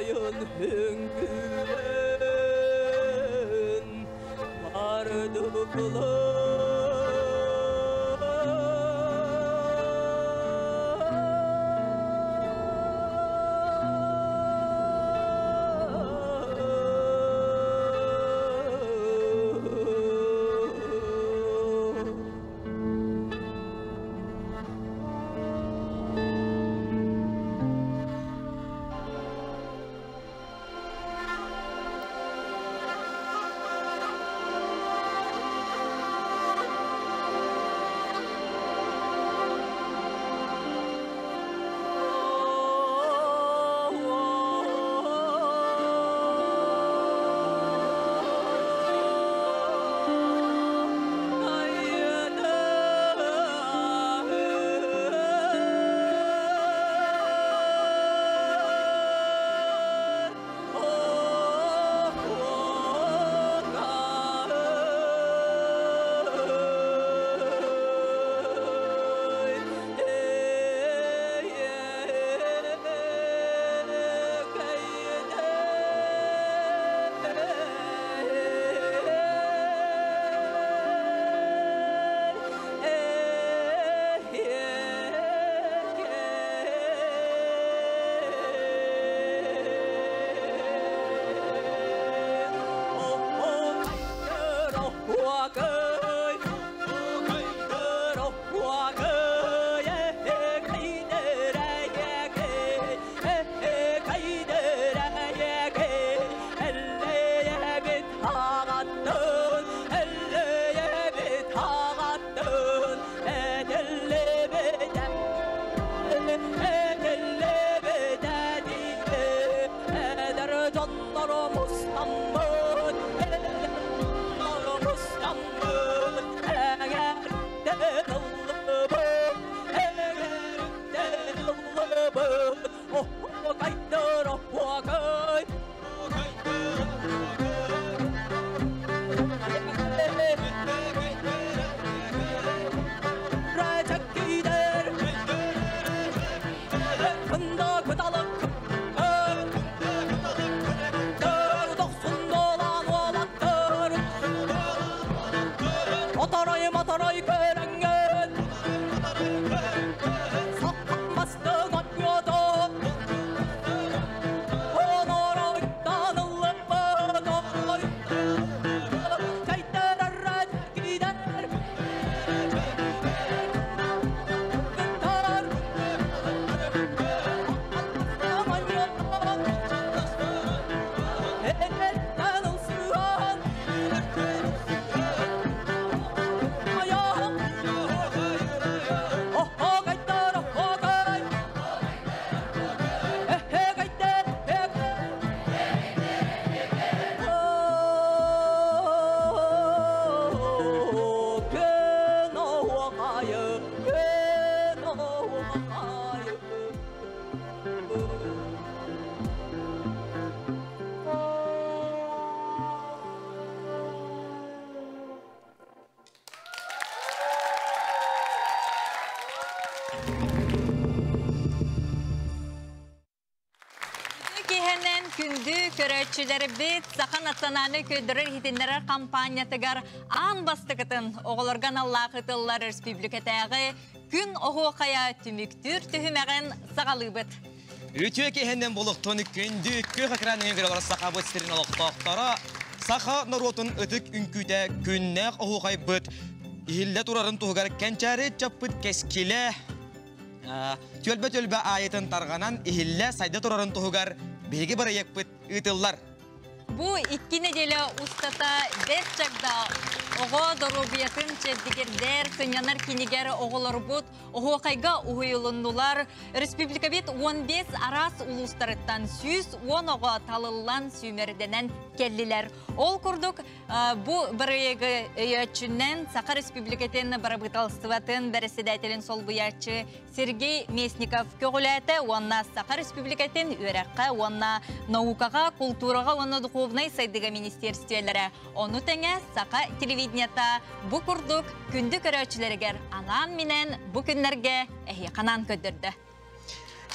Сайын үҥкүүлэн бардылар. Киһэнэн күндү көрөөччүлэрбит Саха национальнай көрдөрөр иһитиннэрэр хампаанньатыгар аан бастакытын оҕолорго аналлаах ытыллар республикатааҕы күн оһуохайа түмүктүүр түһүмэҕин саҕалыыбыт. Үтүө киһинэн булуктун күндү күөх экран нөҥүө олорор сахабыт сирин олохтоохторо саха норуотун ытык үҥкүүтэ күннээх оһуохайбыт иһиллэ турарын туһугар кэнчээри чаппыт кэскилэ түөлбэ-түөлбэ аайытын тарҕанан иһиллэ сайда турарын туһугар биһиги бырайыакпыт ыытыллар. Бу икки нэдиэлэ устата Бэс Чагда оҕо доруобуйатын чэбдигирдэр, сынньанар кинигэр оҕолорбут оһуохайга уһуйулуннулар. Республикабыт 15 араас улуустарыттан 110 оҕо талыллан сүүмэрдэнэн кэллилэр. Ол курдук Бу бырайыагы өйөөччүнэн Саха Республикатын бырабыыталыстыбатын бэрэссэдээтэлин солбуйааччы Сергей Местников көҕүлээтэ уонна Саха Республикатын үөрэххэ уонна наукаҕа, култуураҕа уонна духовнай сайдыыга министиэристибэлэрэ, ону тэҥэ Саха телевидениета бу курдук күндү көрөөччүлэригэр анаан-минээн бу күннэргэ эһиэхэ анаан көрдөрдө.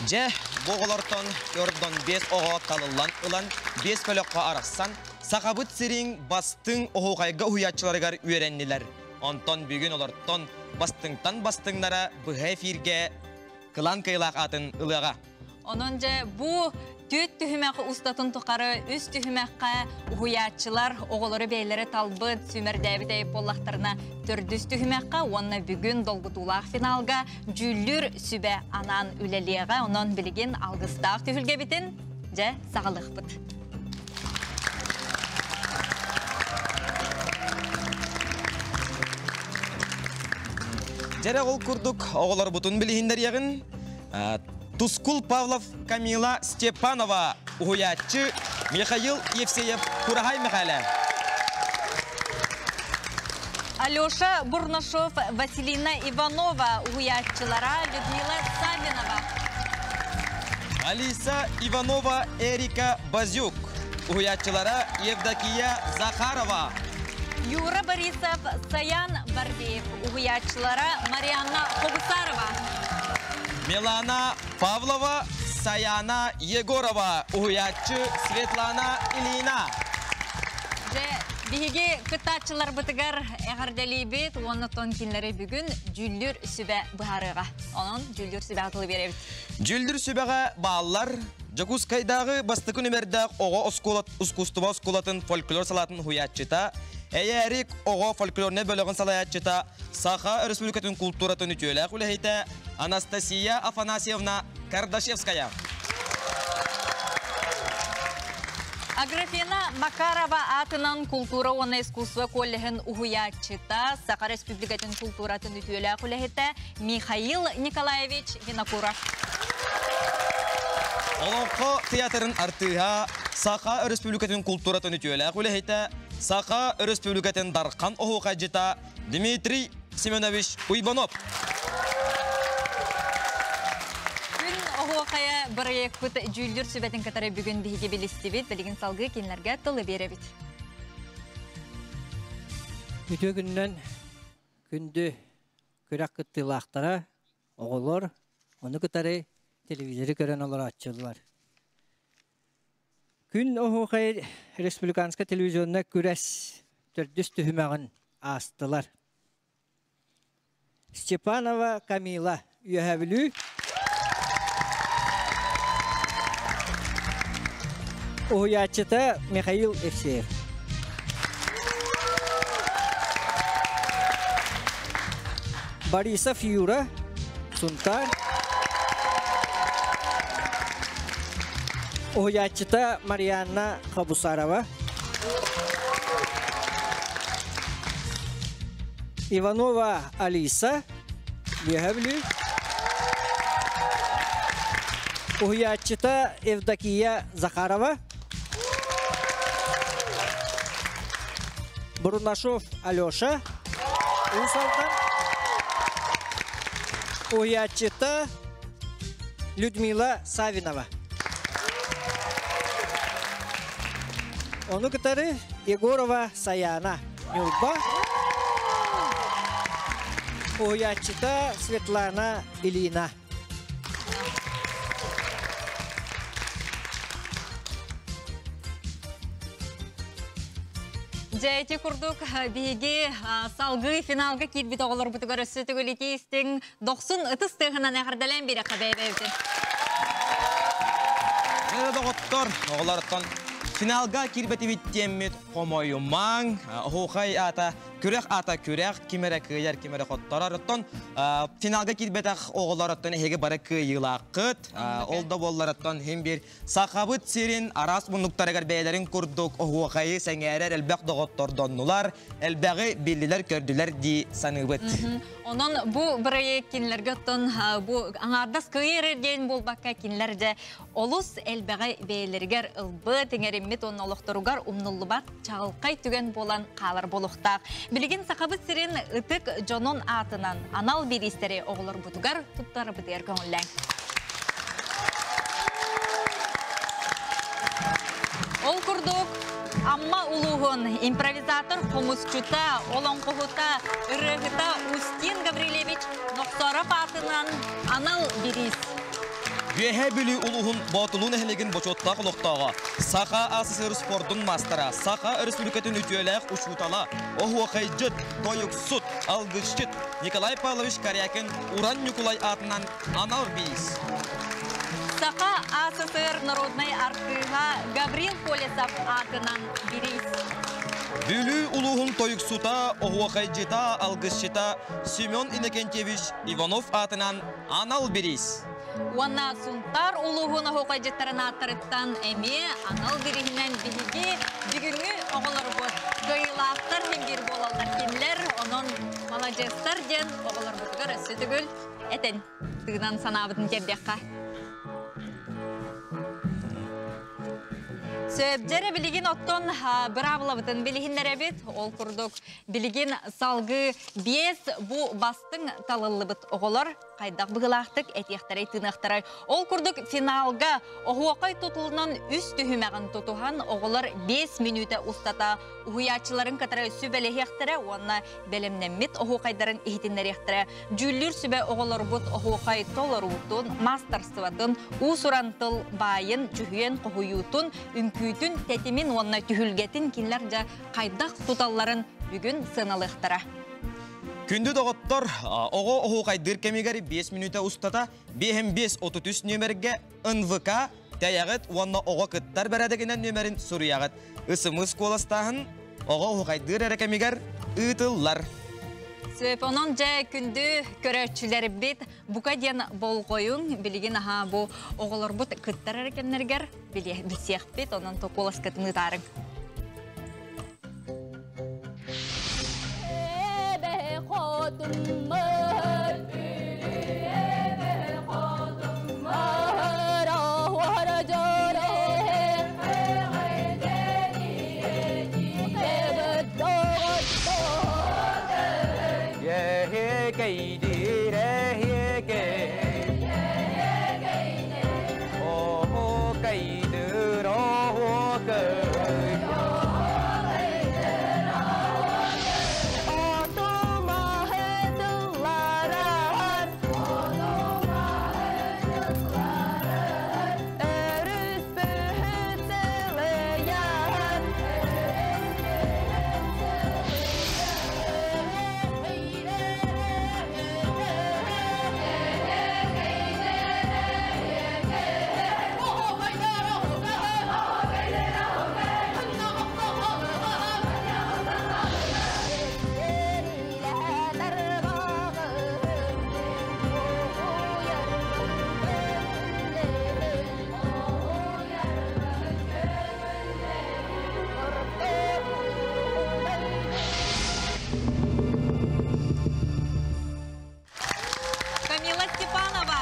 Дьэ, бу оҕолортон төрдөн 5 оҕо талыллан ылан, 5 бөлөххө арахсан, Сахабыт сирин бастыҥ оһуохайга уһуйааччыларыгар үөрэннилэр. Онтон бүгүн олортон бастыҥтан бастыҥнара быһа эфиргэ кылаан кыайыылаах аатын ылыаҕа. Онон дьэ бу түөрт түһүмэх устатын тухары үс түһүмэххэ уһуйааччылар оҕолору бэйэлэрэ талбыт, сүүмэрдээбит эйп буоллахтарына төрдүс түһүмэххэ уонна бүгүн долгутуулаах финалга дьүүллүүр сүбэ анаан үлэлиэҕэ. Онон билигин алгыстаах түһүлгэбитин дьэ саҕалыахпыт. Дьэрэ ол курдук оҕолорбутун билиһиннэриэҕин Тускул Павлов Камила Степанова уһуйааччы Михаил Евсеев Кураһай Мэхээлэ. Алеша Бурнашов Василина Иванова уһуйааччылара Людмила Савинова. Алиса Иванова Эрика Базюк уһуйааччылара Евдокия Захарова. Юра Борисов Саян Барбеев уһуйааччылара Марианна Хобусарова. Милана Павлова, Саяна Егорова, уһуйааччы Светлана Ильина. Дьэ, биһиги кыттааччыларбытыгар эҕэрдэлиибит уонна тон кинилэри бүгүн дьүүллүүр сүбэ быһаарыаҕа. Онон дьүүллүүр сүбэҕэ тылы биэрэбит. Дьүүллүүр сүбэҕэ бааллар Дьокуускайдааҕы бастакы нүмердээх оҕо искусство оскуолатын фольклор салаатын уһуйааччыта, Эйээрик оҕо фольклорнай бөлөҕүн салайааччыта Саха Өрөспүүбүлүкэтин култууратын үтүөлээх үлэһитэ Анастасия Афанасьевна Кардашевская. Аграфена Макарова аатынан култуура уонна искусство коллеһын уһуйааччыта, Саха Республикатын култууратын үтүөлээх үлэһитэ Михаил Николаевич Винокуров. Олоҥхо театрын артыыһа, Саха Өрөспүүбүлүкэтин култууратын үтүөлээх үлэһитэ, Саха Өрөспүүбүлүкэтин Дархан оһуохайдьыта Дмитрий Семенович Уйбанов. Күн оһуохайа бырайыакпыт дьүүллүүр сүбэтин кытары бүгүн биһиги билистибит. Билигин салгыы кинилэргэ тылы биэрэбит. Үтүө күнүнэн күндү күрэх кыттыылаахтара, оҕолор, ону кытары телевизоры көрөн олорооччулар. Күн оһуохай республиканскай телевизионнай күрэс төрдүс түһүмэҕин аастылар. Степанова Камила, Үөһээ Бүлүү. Уһуйааччыта Михаил Евсеев. Борисов Юра, Сунтаар. Уһуйааччыта Марианна Хабусарова. Иванова Алиса, Үөһээ Бүлүү. Уһуйааччыта Евдокия Захарова. Бурнашов Алеша, Уус Алдан. Уһуйааччыта Людмила Савинова. Ону кытары Егорова Саяна, Ньурба. Уһуйааччыта Светлана Ильина. Дьэ, ити курдук биһиги салгыы финалга киирбит оҕолорбутугар өссө төгүл итии дохсун ытыс тыаһынан эҕэрдэлээн биэрэххэ бэйэбэйбитин. Доҕоттор, оҕолортон финалга киирбэтибит диэммит хомойумаҥ, оһуохай аата Күрэх аата күрэх, ким эрэ кыайар, ким эрэ хотторор. Оттон финалга киирбэтэх оҕолор оттон эһиги бары кыайыылааххыт. Ол да буоллар оттон иһин биир Сахабыт сирин араас муннуктарыгар бэйэлэрин курдук оһуохайы сэҥээрэр элбэх доҕоттордоннулар, элбэҕи биллилэр-көрдүлэр дии саныыбыт. Онон бу бырайыак кинилэргэ оттон бу аҥаардас кыайар эрэ диэн буолбакка кинилэр дьэ олус элбэҕи бэйэлэригэр ылбыт, иҥэриммит уонна олохторугар умнуллубат чаҕылхай түгэн буолан хаалар буолуохтаах. Билигин Сахабыт сирин ытык дьонун аатынан анал бириистэри оҕолорбутугар туттарбытыгар көҥүллээҥ. Ол курдук, Амма улууһун импровизатор хомусчута, олоҥхоһута, ырыаһыта Устин Гаврильевич Нохсоров аатынан анал бириис. Үөһээ Бүлүү улууһун Боотулуу нэһилиэгин бочуоттаах олохтооҕо, Саха АССР спордун маастара, Саха Өрөспүүбүлүкэтин үтүөлээх учуутала, оһуохайдьыт, тойуксут, алгысчыт Николай Павлович Корякин Уран Ньукулай аатынан анал биис. Саха АССР народнай артыыһа Гаврил Колесов аатынан бириис. Бүлүү улууһун тойуксута, оһуохайдьыта, алгысчыта Семен Иннокентьевич Иванов аатынан анал бириис. Уонна Сунтаар улууһун оһуохайдьыттарын ааттарыттан эмиэ анал бирииһинэн биһиги бүгүҥҥү оҕолорбут кыайыылаахтар иһин биир буолаллар кинилэр. Онон маладьыастар диэн оҕолорбутугар өссө төгүл этэн тыынан санаабытын тиэрдиэххэ. Сөбдьэрэ билигин оттон быраабылабытын билиһиннэрэбит. Ол курдук билигин салгыы биэс бу бастыҥ талыллыбыт оҕолор хайдах быһыылаахтык этиэхтэрэй тыыныахтарай. Ол курдук финалга оһуохай тутулунан үс түһүмэҕин тутуһан оҕолор 5 мүнүүтэ устата уһуйааччыларын кытары сүбэлэһиэхтэрэ уонна бэлэмнэммит оһуохайдарын иһитиннэриэхтэрэ. Дьүүллүүр сүбэ оҕолорбут оһуохай толоруутун, маастарствотын, уус-уран тыл баайын, дьүһүйэн хоһуйуутун, үҥкүүтүн, тэтимин уонна түһүлгэтин кинилэр дьэ хайдах туталларын бүгүн сыаналыахтара. Күндү доҕоттор, оҕо оһуохайдыыр кэмигэр 5 мүнүүтэ устата 5 33 нүөмэргэ НВК тэйэҕит уонна оҕо кыттар бэрээдэгинэн нүөмэрин суруйаҕыт. СМС куоластааһын оҕо оһуохайдыыр эрэ кэмигэр ыытыллар. Сөп, онон дьэ күндү көрөөччүлэрбит бука диэн болҕойуҥ, билигин аһаа бу оҕолорбут кыттар эрэ кэмнэригэр билсиэхпит, онон токуоласкытын ыытаарыҥ. Камила Степанова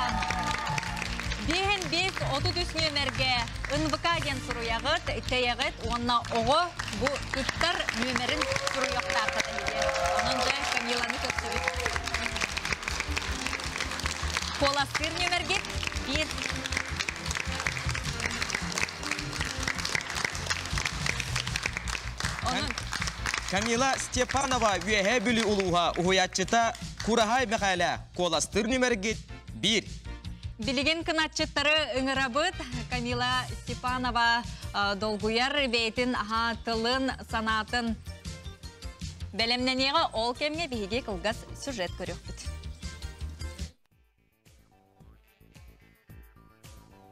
биэһин биэс 33 нүөмэргэ НВК диэн суруйаҕыт, тэйэҕит уонна оҕо бу кыттар нүөмэрин суруйуохтааххыт эһиги. Онон дьэ Камиланы көрсүбүт. Куоластыыр нүөмэргит биир. Онон Камила Степанова Үөһээ Бүлүү улууһа уһуйааччыта Кураһай Мэхээлэ куоластыыр нүмергит биир. Билигин кынатчыттары ыҥырабыт. Камила Степанова долгуйар бэйэтин аһа тылын, санаатын бэлэмнэниэҕэ ол кэмҥэ биһиги кылгас сюжет көрүөхпүт.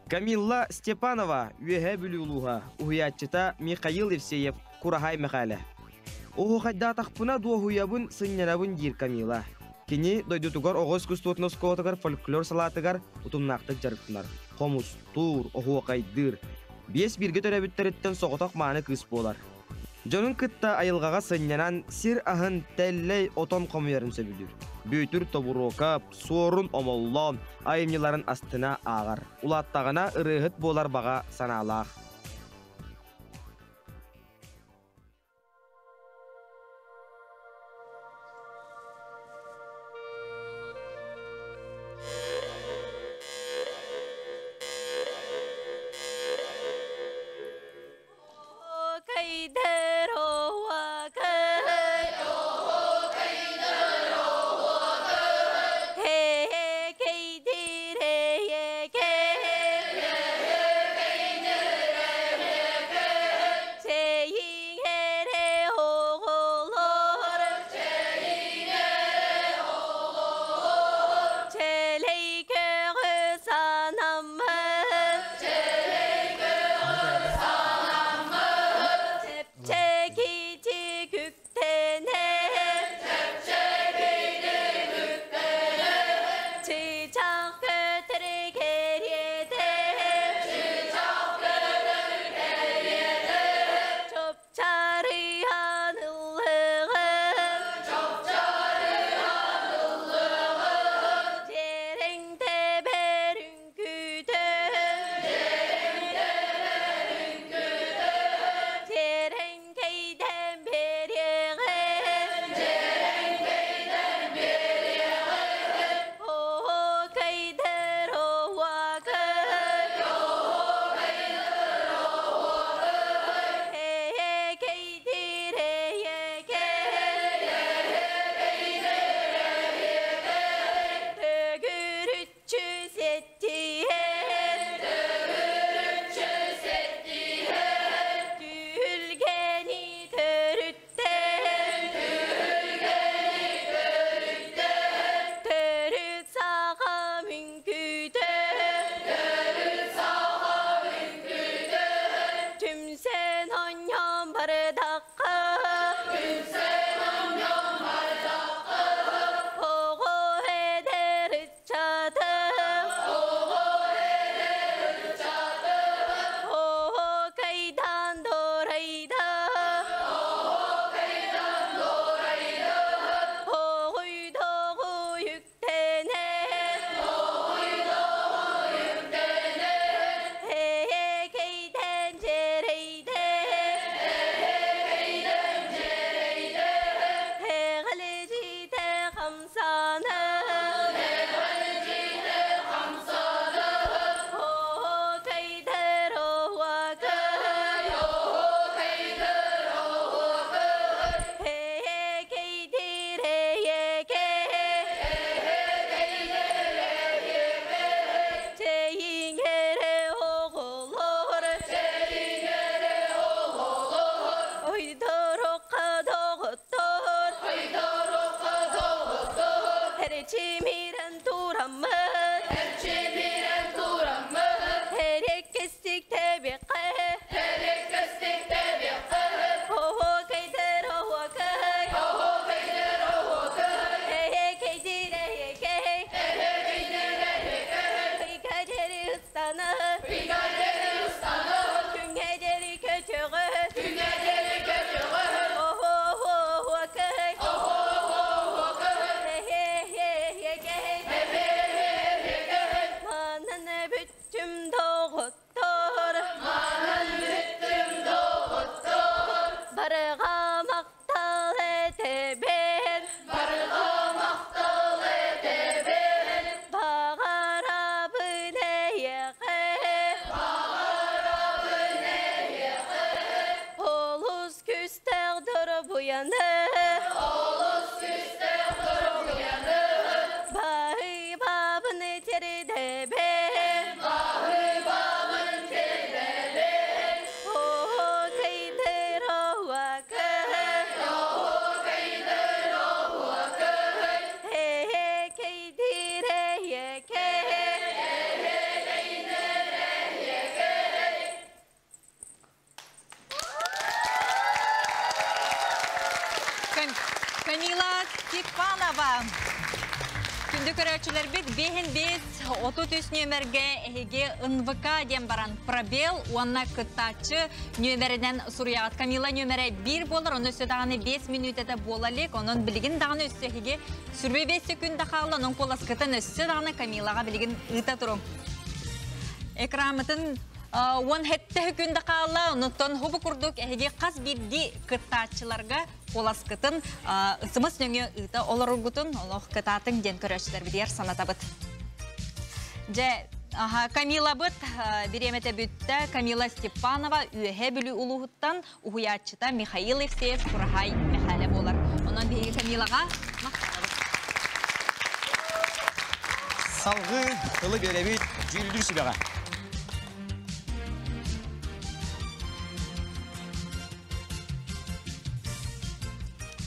Камилла Степанова Үөһээ Бүлүү улууһа уһуйааччыта Михаил Евсеев Кураһай Мэхээлэ. Оһуохайдаатахпына дуоһуйабын, сынньанабын диир Камила. Кини дойдутугар оҕо искусствотун оскуолатыгар фольклор салаатыгар утумнаахтык дьарыктанар. Хомустуур, оһуохайдыыр. Биэс бииргэ төрөөбүттэриттэн соҕотох мааны кыыс буолар. Дьонун кытта айылҕаҕа сынньанан сир аһын, тэллэй, отон хомуйарын сөбүлүүр. Бүөтүр Тобуруокап, Суорун Омоллоон айымньыларын астына ааҕар. Улааттаҕына ырыаһыт буолар баҕа санаалаах. Доруобуйаны Баһыыбабын тиэрдэбин Камила Степанова. Күндү көрөөччүлэрбит бэһин бес 33 нүөмэргэ эһиги НВК диэн баран пробел уонна кыттааччы нүөмэринэн суруйаҕыт. Камила нүөмэрэ биир буолар, онно өссө даҕаны 5 мүнүүтэтэ буола илик. Онон билигин даҕаны өссө эһиги сүрбэ 5 секунда хаалла, онон куоласкытын өссө даҕаны Камилаҕа билигин ыыта туруҥ. Экраммытын 17 күн да хаалла, онуттан хубу курдук эһиги хас биирдии кыттааччыларга куоласкытын ысымыс нөҥүө ыыта олороргутун олох кытаатыҥ диэн көрөөччүлэрбитигэр санатабыт. Дьэ, Камилабыт бириэмэтэ бүттэ. Камила Степанова Үөһээ Бүлүү улууһуттан уһуйааччыта Михаил Евсеев Кураһай Мэхээлэ буолар. Онон биһиги Камилаҕа махтанабыт. Салгыы тылы биэрэбит дьүүллүүр сүбэҕэ.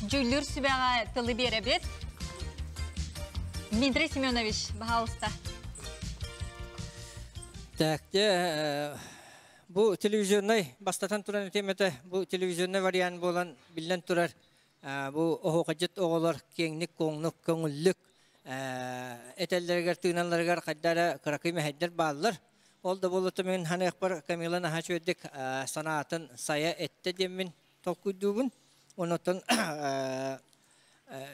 Дьүүллүүр сүбэҕэ тылы биэрэбит. Дмитрий Семенович, пожалуйста. Так, бу телевизионнай бастатан туран этиэмэтэ бу телевизионнай вариант буолан биллэн турар бу оһуохайдьыт оҕолор киэҥник куоҥнук көҥүллүк этэллэригэр тыыналларыгар хайда эрэ кыракый мэһэйдэр бааллар. Ол да буолуота мин ханыахпар Камила наһаа үчүгэйдик санаатын сайа эттэ диэммин толкуйдуубун. Онотон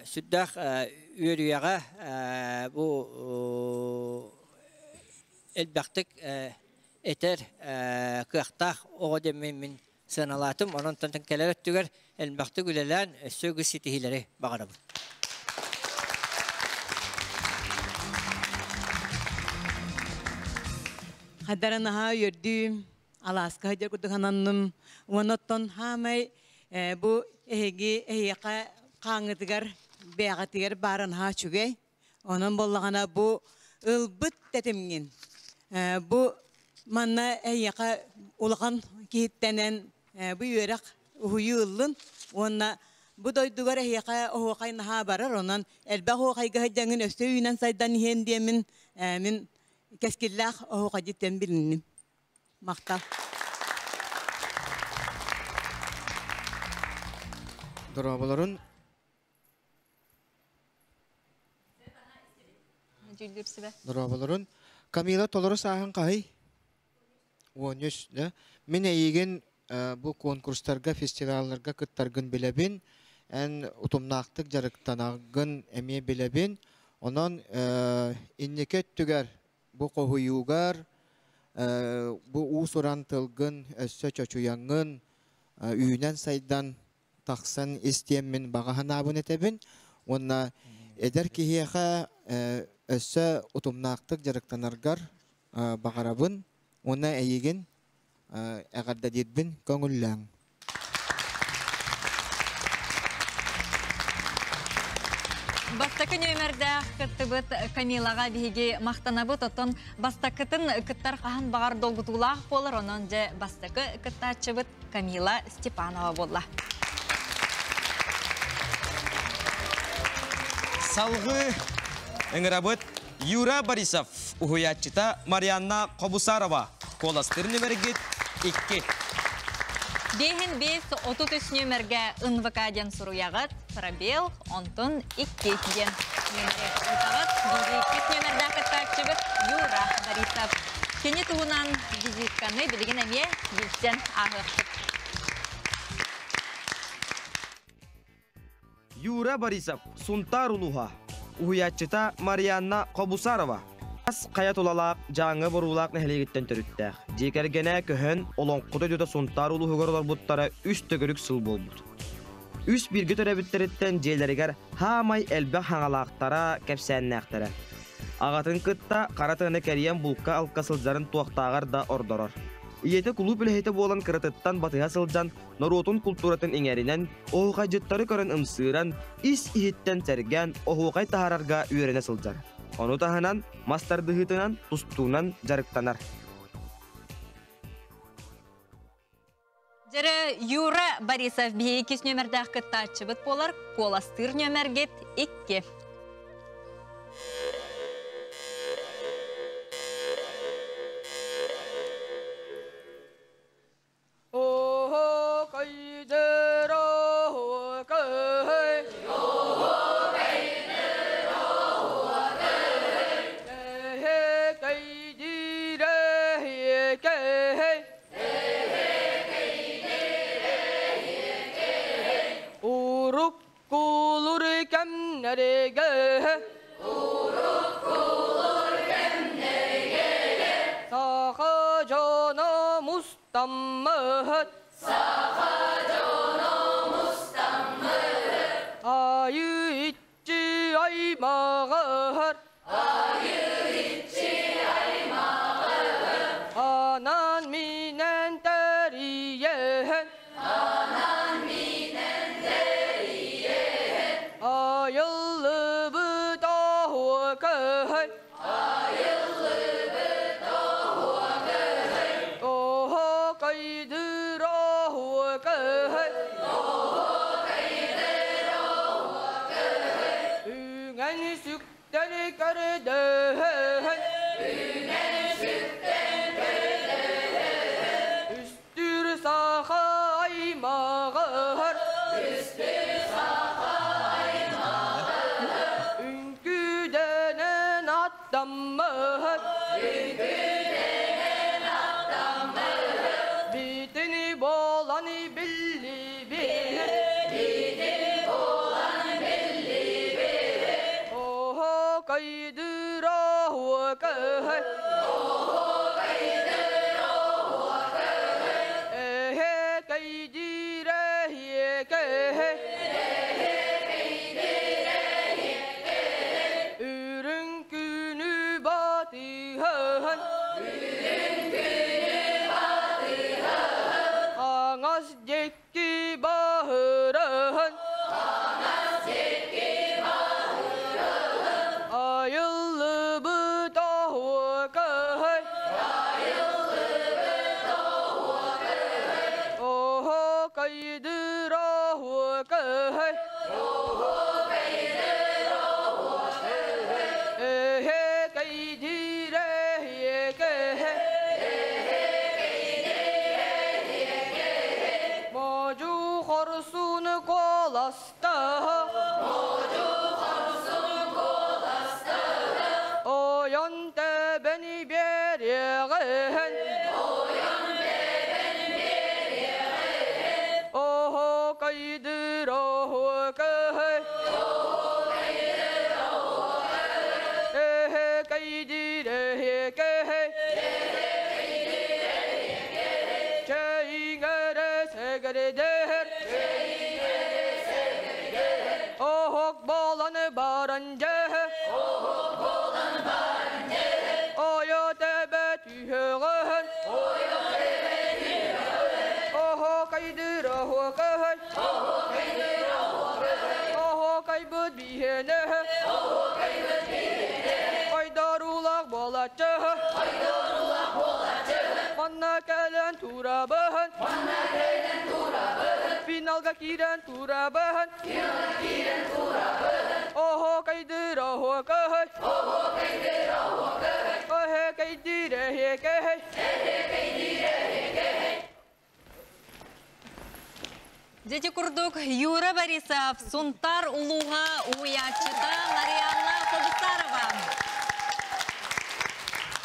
сүрдээх үөрүйэҕэ бу элбэхтик этэр кыахтаах оҕо диэммин мин сыаналаатым. Онон кэлэр өттүгэр элбэхтик үлэлээн өссө үгүс ситиһиилэри баҕарабын. Хадара наһаа үөрдүүм, алааска сылдьар курдук сананным. Уонна оттон хаамай бу эһиги эһиэхэ хааҥҥытыгар бэйэҕитигэр баара наһаа үчүгэй. Онон буоллаҕына бу ылбыт тэтимҥин бу манна эһиэхэ улахан киһиттэнэн бу үөрэх уһуйуу ыллын уонна бу дойдугар эһиэхэ оһуохай наһаа барар онон элбэх оһуохайга сылдьаҥҥын өссө үүнэн сайдан иһиэн диэммин мин кэскиллээх оһуохайдьыттан билинним. Махтал. Дорооболорун. Дьүүллүүр сүбэ. Дорооболорун. Камила толору сааһын хаһый? 13, да? Мин эйигин бу конкурстарга, фестивалларга кыттаргын билэбин. Эн утумнаахтык дьарыктанаргын эмиэ билэбин. Онон инники өттүгэр бу хоһуйуугар, бу уус-уран тылгын өссө чочуйаҥҥын, үүнэн-сайдан тахсан истиэммин баҕа санаабын этэбин уонна эдэр киһиэхэ өссө утумнаахтык дьарыктанаргар баҕарабын уонна эйигин эҕэрдэлиирбин көҥүллээҥ. Бастакы нүөмэрдээх кыттыбыт Камилаҕа биһиги махтанабыт. Оттон бастакытын кыттар хаһан баҕар долгутуулаах буолар. Онон дьэ бастакы кыттааччыбыт Камила Степанова буолла. Салгыы ыҥырабыт Юра Борисов, уһуйааччыта Марианна Хобусарова. Куоластыыр нүмергит 2. Биэһин биэс 33 нүөмэргэ НВК диэн суруйаҕыт, пробел, онтон 2 диэн нүөмэри ыытаҕыт. Биири иккис нүөмэрдээх кыттааччыбыт Юра Борисов. Кини туһунан визитканы билигин эмиэ билсэн ааһыахпыт. Юра Борисов, Сунтаар улууһа. Уһуйааччыта Марианна Хобусарова. Ас хайа тулалаах Дьааҥы Боруулаах нэһилиэгиттэн төрүттээх. Дьиэ кэргэнэ көһөн Олоҥхо дойдута Сунтаар улууһугар олорбуттара үс төгүрүк сыл буолбут. Үс бииргэ төрөөбүттэриттэн дьиэлэригэр хаамай элбэх хаҥалаахтара, кэпсээннээхтэрэ. Аҕатын кытта хара тыаны кэрийэн булка-алка сылдьарын туохтааҕар да ордорор. Ийэтэ кулууп үлэһитэ буолан кыратыттан батыһа сылдьан, норуотун култууратын иҥэринэн, оһуохайдьыттары көрөн ымсыыран, ис-иһиттэн сэргээн оһуохай таһаарарга үөрэнэ сылдьар. Ону таһынан мас тардыһыытынан, тустуунан дьарыктанар. Дьэрэ Юра Борисов биһиги иккис нүөмэрдээх кыттааччыбыт буолар, куоластыыр нүөмэргит икки. Уруккулур кэмнэргэ Уруккулур кэмнэргэ Саха дьоно мустаммыт Саха дьоно мустаммыт Айыы иччи аймаҕар Айыы иччи аймаҕар Анаан минэн тэрийэн Анаан минэн тэрийэн Айыллыбыт оһуокай Айыллыбыт оһуокай Оһуокайдыр оһуокай Оһуокайдыр оһуокай Үҥэн сүктэн көрдөһөн Үҥэн сүктэн көрдөһөн Үстүр саха аймаҕар Үстүр саха аймаҕар Үҥкүүдэнэн аттаммыт Үҥкүүдэнэн аттаммыт Битини буолан биллибит Битини буолан биллибит Оһуокайдыр оһуокай Оһуокайдыр оһуокай Эһэкэйдиир эһиэкэй Эһэкэйдиир эһиэкэй Үрүҥ күнү батыһан Үрүҥ күнү батыһан Хаҥас диэки баһыран Хаҥас диэки баһыран Айыллыбыт оһуокай Айыллыбыт оһуокай Оһуокайдыр оһуокай Оһуокайдыр оһуокай Эһэкэйдиир эһиэкэй Эһэкэйдиир эһиэкэй Модьу хорсун куоластаах Модьу хорсун куоластаах Ойон тэбэн биэриэҕин Ойон тэбэн биэриэҕин Оһуокайдыр оһуокай Оһуокайдыр оһуокай Эһэкэйдиир эһиэкэй Эһэкэйдиир эһиэкэй Чэйиҥэрэ сэгэрдэр Чэйиҥэрэ сэгэрдэр Оһох буолан баран дьэ Оһох буолан баран дьэ Ойо тэбэ түһэҕин Ойо тэбэ түһэҕин Оһуокайдыр оһуокай Оһуокайдыр оһуокай Оһуокайбыт биһиэнэ Оһуокайбыт биһиэнэ Ойдоруулаах буолаччы Ойдоруулаах буолаччы Манна кэлэн турабын Манна кэлэн турабын Финалга киирэн турабын Финалга киирэн турабын Оһуокайдыр оһуокай Оһуокайдыр оһуокай Эһэкэйдиир эһиэкэй Эһэкэйдиир эһиэкэй Дьэти курдук Юра Борисов, Сунтар улууһа уһуйааччыта Марианна Хобусарова.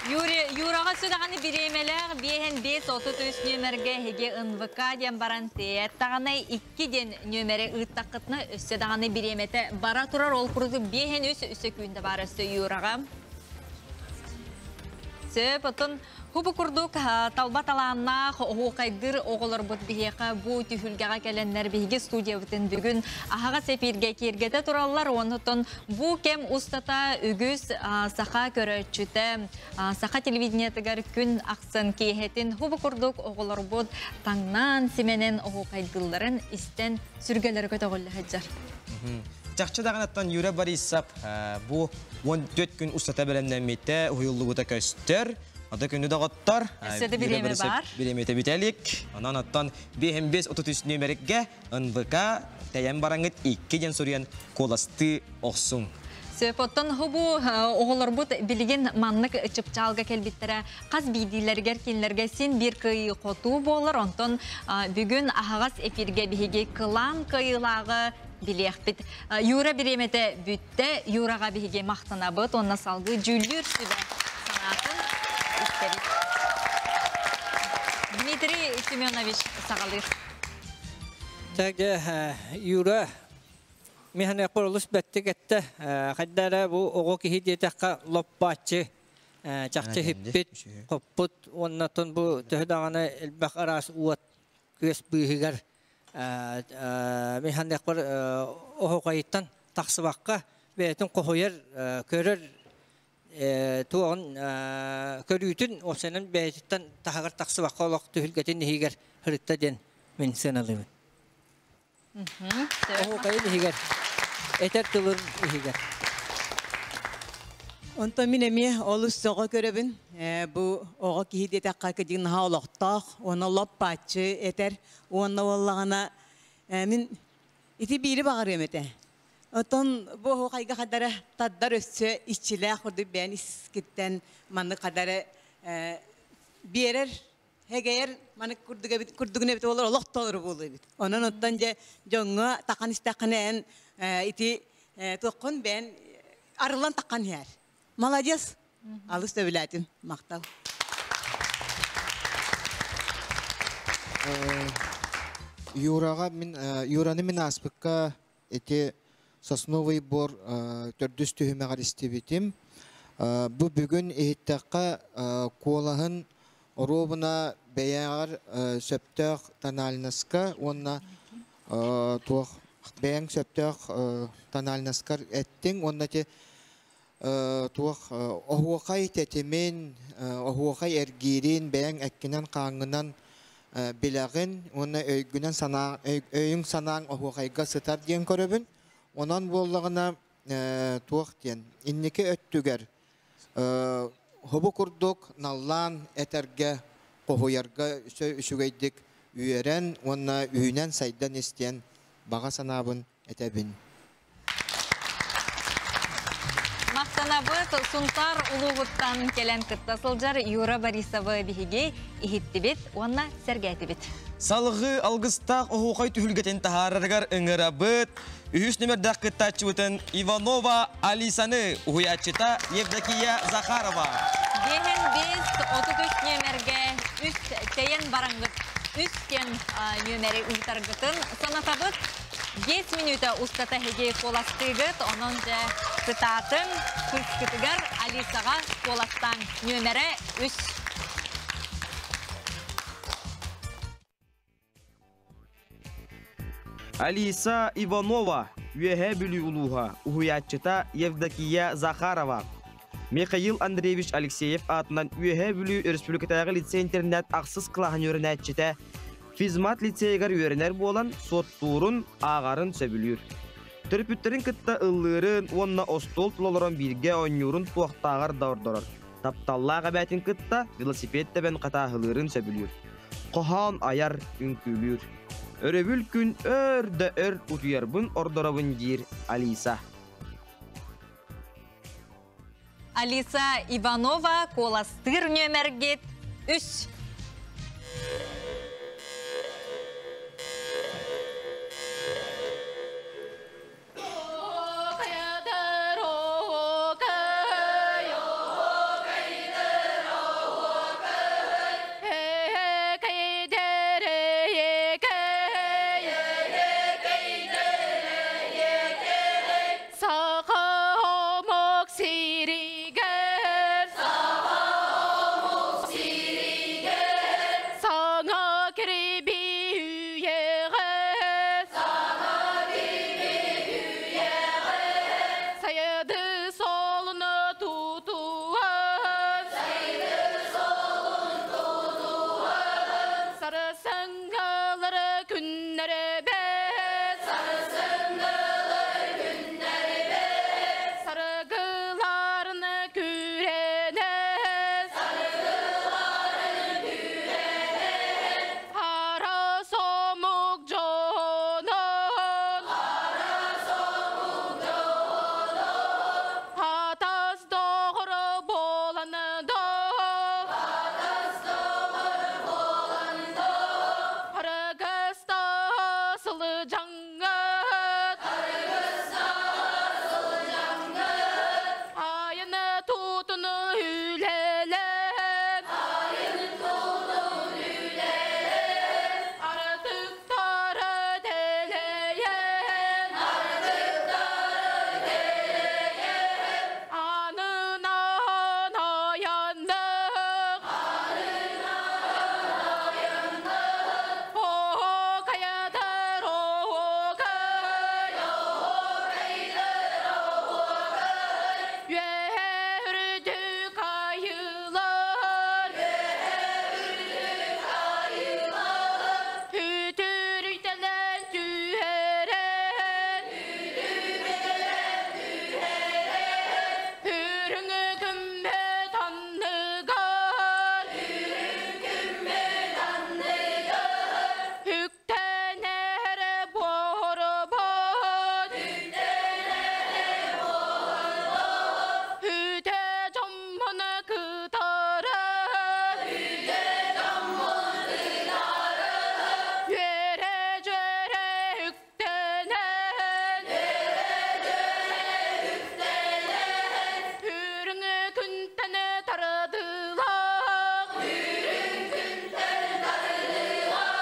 Юрий, Юраҕа сүдэҕини бириэмэлээх биэһэн биэс отут үс нүөмэргэ эһиги НВК диэн баран тиэт даҕаны икки диэн нүөмэри ыыттаххытына өссө даҕаны бириэмэтэ бара турар ол курдук биэһэн үс өссө күүндэ баар өссө Юраҕа. Сөп, отон Хубу курдук талба талааннаах оһуокайдыыр оҕолорбут биһиэхэ бу түһүлгэҕэ кэлэннэр биһиги студиябытын бүгүн аһаҕас эфиргэ киэргэтэ тураллар. Оннотон бу кэм устата үгүс саха көрөөччүтэ саха телевидениетыгар күн ахсын киэһэтин хубу курдук оҕолорбут таҥнаан симэнэн оһуокайдыылларын истэн сүргэлэрэ көтөҕүллэ сылдьар. Чахчы даҕанаттан Юра Борисов бу 14 күн устата бэлэмнэммитэ уһуйуллубута көстөр. Ата күнү доҕоттор. Өссө да бириэмэ бар. Бириэмэтэ бүтэлик. Онон оттон 5533 нүөмэргэ НВК тэйэн бараҥыт 2 диэн суруйан куоластыы охсуҥ. Сөп, оттон бу оҕолорбут билигин маннык чыпчаалга кэлбиттэрэ хас биирдиилэригэр кинилэргэ син биир кыайыы хотуу буолар. Онтон бүгүн аһаҕас эфиргэ биһиги кылаан кыайыылааҕы билиэхпит. Юра бириэмэтэ бүттэ. Юраҕа биһиги махтанабыт уонна салгыы дьүүллүүр сүбэ санаатын истэбит. Дмитрий Семенович саҕалыыр. Так, Юра, миһане олус бэттик этте. Хайда эрэ бу оҕо киһи диэтэххэ лоппааччы, чахчы хиппит, хоппут, уоннатон бу төһө даҕаны элбэх араас уот күөс быыһыгар миһане оһоҕойуттан тахсыбакка бэйэтин хоһуйар, көрөр туоҕун көрүүтүн осенын бэйэтиттэн таһыгар тахсыбакка олох түһүлгэтин иһигэр һырытта диэн мин сыаналыыбын. Оһуокайын иһигэр, этэр тылын иһигэр. Онтон мин эмиэ олус сөҕө көрөбүн. Бу оҕо киһи диэтэххэ кыдьык наһаа олохтоох, уонна лоп-бааччы этэр, уонна уоллаҕына мин ити биири баҕарыам этэ. Оттон бу оһуохайга хадара тардар өссө иччилээх курдук бэйэн искиттэн маннык хадары биэрэр Һэгэйэр маннык курдук эбит курдугун эбит буолар олох толору буолуо эбит. Онон оттон дьэ дьоҥҥо тахан истэххинэ эн ити туоххун бэйэн арыллан таххан иһэр. Молодец! Алыс сөбүлээтим. Махтал. Юраҕа мин Юраны мин ааспыкка ити Сосновый бор төрдүс түһүмэҕэр истибитим. Бу бүгүн иһиттэххэ куолаһын оруобуна бэйэҕэр сөптөөх тональноска уонна туох бэйэҥ сөптөөх тональноскар эттиҥ уонна ити туох оһуохай тэтимин, оһуохай эргиирин бэйэҥ эккинэн-хааҥҥынан билэҕин уонна өйгүнэн санаа өйүҥ санааҥ оһуохайга сытар диэн көрөбүн. Онон буоллаҕына туох диэн инники өттүгэр хобу курдук наллаан этэргэ, хоһуйарга үчүгэйдик үөрэн уонна үүнэн сайдан ис диэн баҕа санаабын этэбин. Махтанабыт Сунтаар улууһуттан кэлэн кытта сылдьар Юра Борисовы биһиги иһиттибит уонна сэргээтибит. Салгыы алгыстаах оһуохай түһүлгэтин таһаарарыгар ыҥырабыт. Үһүс нүмердээх кыттааччыбытын Иванова Алисаны, уһуйааччыта Евдокия Захарова. Биэһин биэс 33 нүөмэргэ үс тэйэн бараҥҥыт үс диэн нүөмэри ыытаргытын санатабыт. 5 мүнүүтэ устата эһиги куоластыыгыт, онон дьэ кытаатыҥ, кыыскытыгар Алисаҕа куоластааҥ. Нүөмэрэ үс. Алиса Иванова, Үөһээ Бүлүү улууһа, уһуйааччыта Евдокия Захарова. Михаил Андреевич Алексеев аатынан Үөһээ Бүлүү өрөспүүбүлүкэтээҕи лицей-интернат ахсыс кылааһын үөрэнээччитэ Физмат лицейигэр үөрэнэр буолан, суоттуурун, ааҕарын сөбүлүүр. Төрөппүттэрин кытта ыллыырын уонна остуол тула олорон бииргэ оонньуурун туохтааҕар да ордорор. Тапталлаах эбээтин кытта велосипед тэбэн хатааһылыырын сөбүлүүр. Хоһоон айар, үҥкүүлүүр. Өрөбүл күн өр да өр утуйарбын ордоробун диир Алиса. Алиса Иванова куоластыыр нүөмэргит үс. Саха омук сиригэр, Саха омук сиригэр. Сарсыҥҥылары күннэри бэт Сарсыҥҥылары күннэри бэт Саргыларны күрэнэ Саргыларын күрэнэ Хара сомук дьонун Хара сомук дьонун Хатас доҕоро буолан доо Хатас доҕоро буолан доо Харыгыста сылдьаҥҥыт Харыгыста сылдьаҥҥыт Айаны тутуну үлэлэн Айаны тутун үлэлэн Артыктары дэлэйэн Артыктары дэлэйэн Анынан аяннык Анынан аяннык Оһуокайдыр оһуокай Оһуокайдыр оһуокай Үөһэ үрдүк айыылар Үөһэ үрдүк айыылар Үтүрүйтэлэн түһэрэн Үтүрүйтэлэн түһэрэн Үрүҥ күммүт анныгар Үрүҥ күммүт анныгар Үктэнэр буорбут Үктэнэр буорбут Үтэ дьоммун кытары Үтэ дьоммун кытары Үөрэ-дьүөрэ үктэнэн Үөрэ-дьүөрэ үктэнэн Үрүҥ күнтэн тардылах Үрүҥ күнтэн тардылах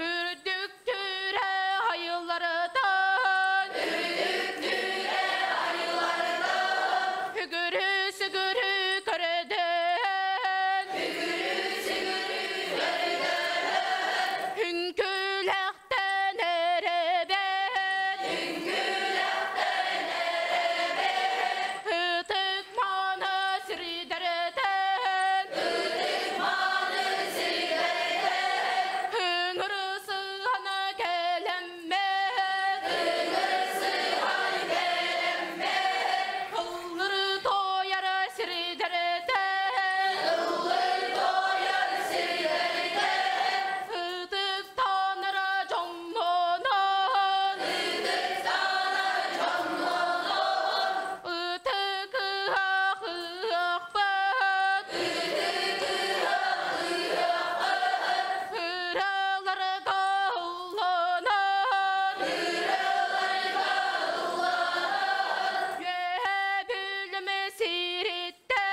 Үрдүк түрэ айылларытан Үрдүк түрэ айылларытан Үгүрү сүгүрү көрдөөн Үгүрү сүгүрү көрдөөн Үҥкүүлэхтэн эрэбэт Үҥкүүлэхтэн эрэбэт Ытык мааны сирдэртэн Ытык мааны сирдэртэн Ыҥырсыһан кэлэммэт Ыҥырсыһан кэлэммэт Ыллыр тоойор сирдэртэн Ыллыр тоойор сирдэртэн Ытыктанар дьоммунан Ытыктанар дьоммунан Ытык ыһыах ыһыахпыт Ытык ыһыах ыһыахпыт Ырыаларга ылланар Ырыаларга ылланар Үөһэ Бүлүм сириттэн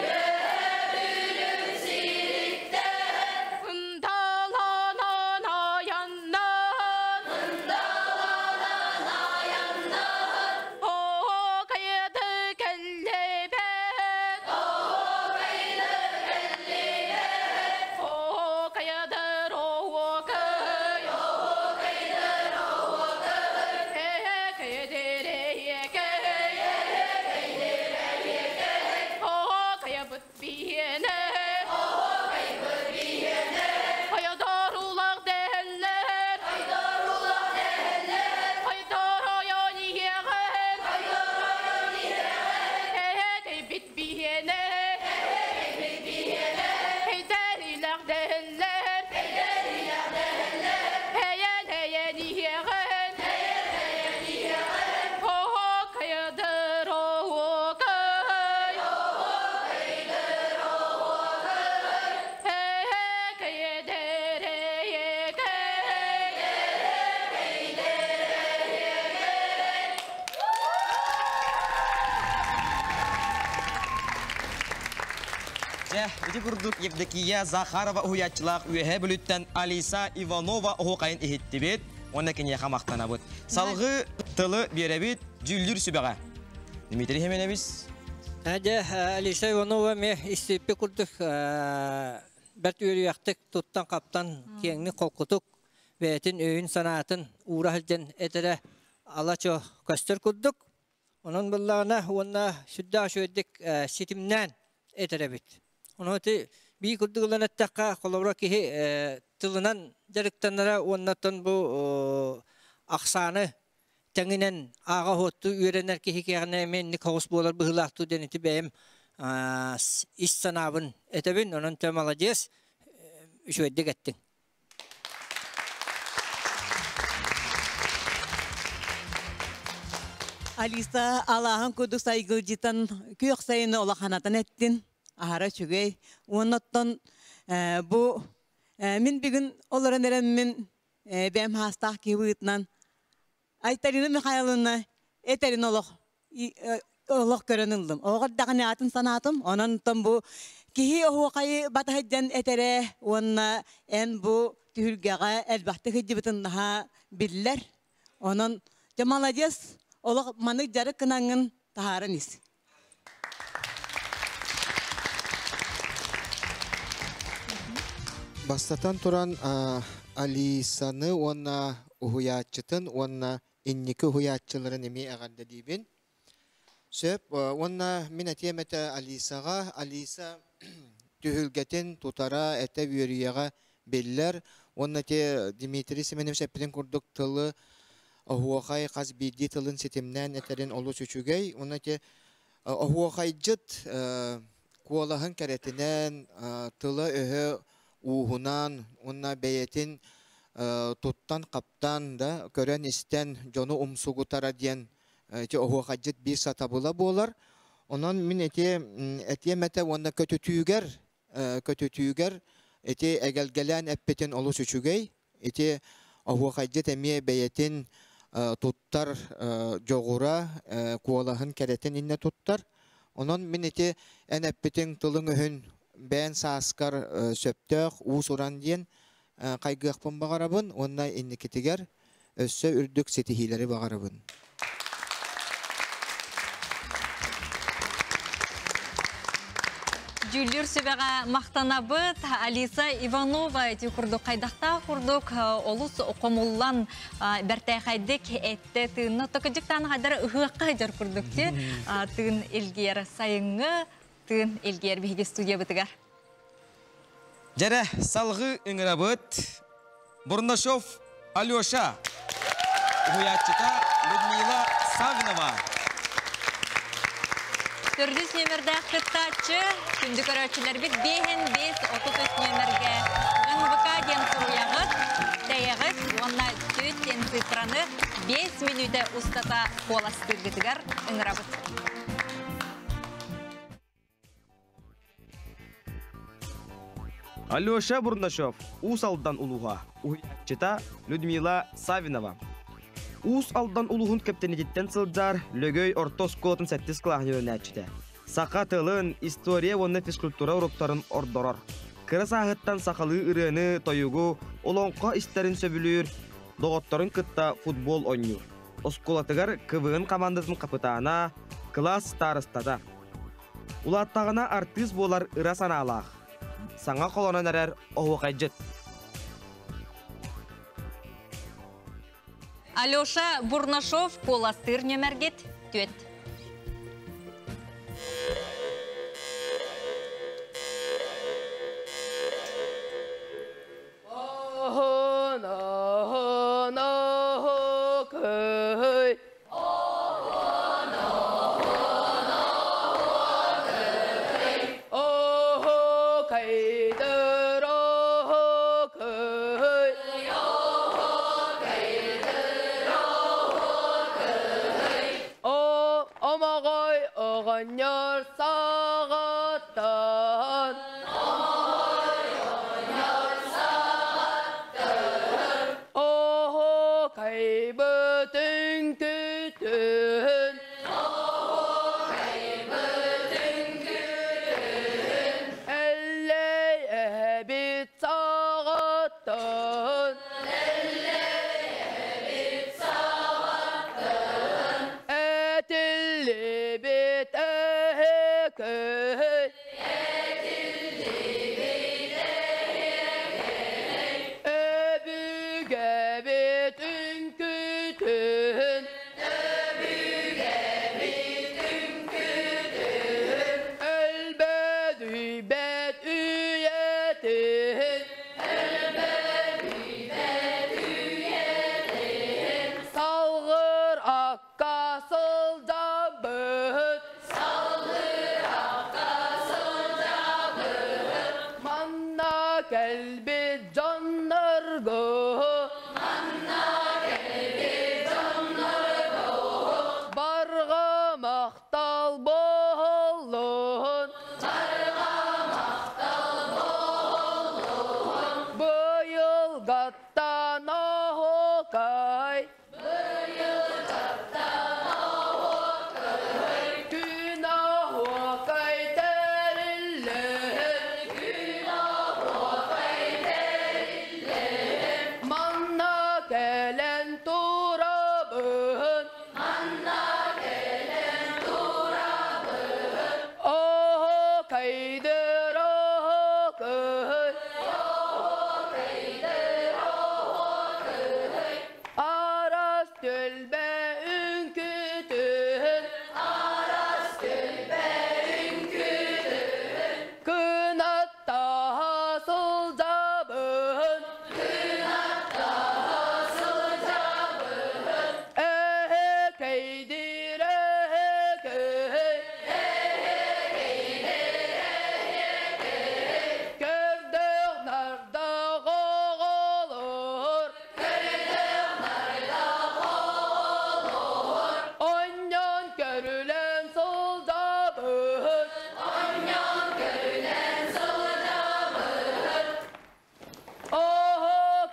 Үөһэ Бүлүм сириттэн Ындаланан аяннан Ындаланан аяннан Оһуокайды кэллибэт Оһуокайды кэллибэт Оһуокайдыр оһуокай Оһуокайдыр оһуокай Эһэкэйдирэйэкэй Эһэкэйдирэйэкэй Оһуокайбыт биһиэнэ Оһуокайбыт биһиэнэ Хайдарулах дэһэллэр Хайдарулах дэһэллэр Хайдар ойон иһиэҕин Хайдар ойон иһиэҕин Эһэкэйбит биһиэнэ Эһэкэйбит биһиэнэ Эйдэрилэх дэһэллэр Эйдэрилэх дэһэллэр Эйэн эйэн иһиэҕин Эйэн эйэн иһиэҕин Оһуокайдыр оһуокай Оһуокайдыр оһуокай Эһэкэйдирэйэкэй Эһэкэйдирэйэкэй Дьэ, ити курдук Евдокия Захарова уһуйааччылаах Үөһээ Бүлүүттэн Алиса Иванова оһуохайын иһиттибит уонна киниэхэ махтанабыт. Салгыы тылы биэрэбит дьүүллүүр сүбэҕэ. Дмитрий Хименевич. Дьэ, Алиса Иванова эмиэ истиппи курдук бэрт үөрүйэхтик туттан-хаптан киэҥник холкутук бэйэтин өйүн-санаатын уура сылдьан этэрэ ала-чуо көстөр курдук. Онон буоллаҕына уонна сүрдээх үчүгэйдик ситимнээн этэр эбит. Ону ити бии курдук ылан эттэххэ, холобура киһи тылынан дьарыктанара уоннаттан бу ахсааны тэҥинэн ааҕа оһуоттуу үөрэнэр киһи киэҕинэ эмиэ инник хоҕус буолар быһыылаахтуу диэн ити бэйэм ис санаабын этэбин. Онон те молодец, үчүгэйдик эттиҥ. Алиса алааһын курдук сайгылдьытан күөх сайыны улаханатан эттин. Аһара үчүгэй. Уоннаттан бу мин бүгүн олорон эрэммин бэм хаастаах киһи быһыытынан Айталина Михайловна этэрин олох олох көрөн ыллым. Оҕо даҕаны атын санаатым. Онон бу киһи оһуохайы батаһыдьан этэрэ уонна эн бу түһүлгэҕэ элбэхтик сылдьыбытын наһаа биллэр. Онон дьэ молодец, олох маннык дьарык гынаҥҥын таһааран ис. Бастатан туран Алисаны уонна уһуйааччытын уонна инники уһуйааччыларын эмиэ эҕэрдэлиибин. Сөп уонна мин этиэм этэ Алисаҕа. Алиса түһүлгэтин тутара, этэ үөрүйэҕэ биллэр. Уонна ити Дмитрий Семенович эппитин курдук тылы оһуохай хас биирдии тылын ситимнээн этэрин олус үчүгэй. Уонна ити оһуохайдьыт куолаһын кэрэтинэн, тыла-өһө ууһунан уонна бэйэтин туттан-хаптан да көрөн-истэн дьону умсугутара диэн ити оһуохайдьыт биир сатабыла буолар. Онон мин ити этиэм этэ уонна көтүтүүгэр көтүтүүгэр ити эгэлгэлээн эппитин олус үчүгэй. Ити оһуохайдьыт эмиэ бэйэтин туттар дьоҕура, куолаһын кэрэтин иннэ туттар. Онон мин ити эн эппитиҥ тылыҥ-өһүн бэйэн сааскар сөптөөх уус-уран диэн хайгыахпын баҕарабын уонна инникитигэр өссө үрдүк ситиһиилэри баҕарабын. Дьүүллүүр сүбэҕэ махтанабыт. Алиса Иванова ити курдук хайдахтаах курдук олус хомуллан бэртээхэйдик этте тыынна. Токыдьыктаан хайдар ыһыахха сылдьар курдук ти тыын илгиэр сайыҥҥы тыын илгиэр биһиги студиябытыгар. Дьэрэ, салгыы ыҥырабыт Бурнашов Алеша, уһуйааччыта Людмила Саввинова. Төрдүс нүөмэрдээх кыттааччы, күндү көрөөччүлэрбит биэһин биэс 33 нүөмэргэ НВК диэн суруйаҕыт, тэйэҕит уонна түөт диэн цифраны 5 мүнүүтэ устата куоластыыргытыгар ыҥырабыт. Алеша Бурнашов, Уус Алдан улууһа, уһуйааччыта Людмила Савинова. Уус Алдан улууһун кэптэнититтэн сылдьар Лөгөй орто оскуолатын сэттис кылааһын үөрэнээччитэ. Саха тылын, история уонна физкультура уруоктарын ордорор. Кыра сааһыттан сахалыы ырыаны, тойугу, олоҥхо истэрин сөбүлүүр, доҕотторун кытта футбол оонньуур. Оскуолатыгар КВН хамаандатын хапытаана, кылаас старостата. Улааттаҕына артыыс буолар ыра санаалаах. Саҥа холонон эрэр оһуохайдьыт. Алеша Бурнашов куоластыыр нөмэргит түөт. Оһон, оһон, оһуокай. Оһуокайдыр оһуокай. О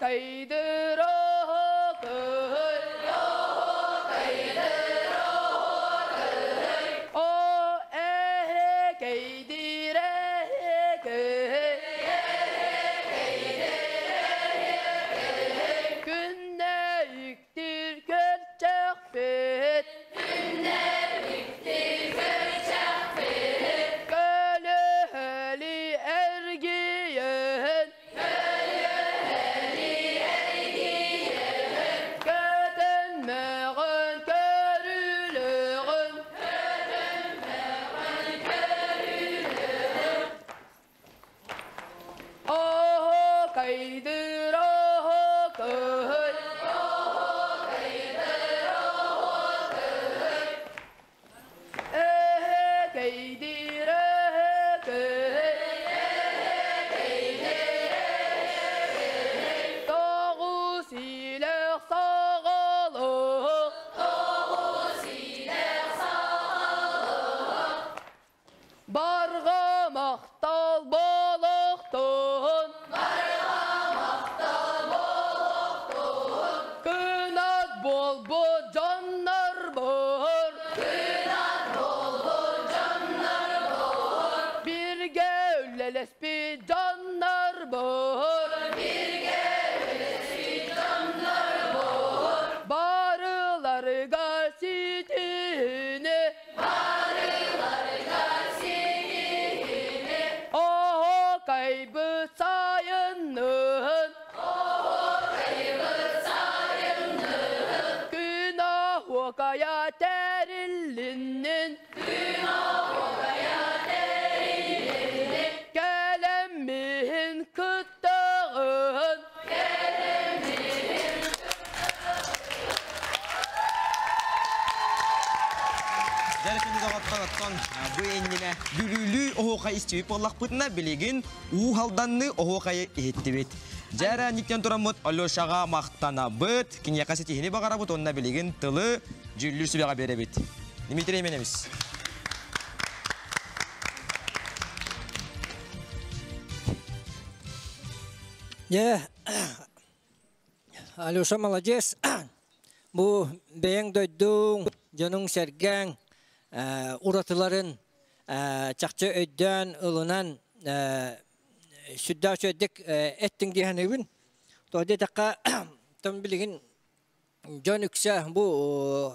кайдыр кыһый. О эһэ кэйдире кыһый. Күнне үктүр көрчөхпүт. Көлөһөлү эргийэн. Көтөнмөҕөн көрүлөҕүн. Оһо кайдыр оһо кыһый. Эһэ кэйдир эһэ кыһый. Тоҕус илэх саҕалык. Барҕа махтал болохтун. Кынат буолбут дьоннорбор. Бирге үлэлэспит дьоннорбор. Барыларыгар ситиһини. Оһо кайбыт сайыннын. Күн оһуокайа тэриллиннин. Кэлэммиһин кыттыгын. Дьэ, доҕоттор, бу иннинэ бүлүүлүү оһуохай истибит буоллахпытына, билигин уу халданны оһуохайы иһиттибит. Дьэ, никтен тураммыт Алешаҕа махтанабыт, киниэхэ ситиһини баҕарабыт уонна билигин тылы дьүүллүүр сүбэҕэ биэрэбит. Дмитрий Именевич. Дьэ, Алеша молодец. Бу бэйэҥ дойдуҥ, дьонуҥ-сэргэҥ уратыларын чахчы өйдөөн, ылынан сүрдээх үчүгэйдик эттиҥ дии саныыбын. Тоҕо диэтэххэ, тон билигин дьон үксэ бу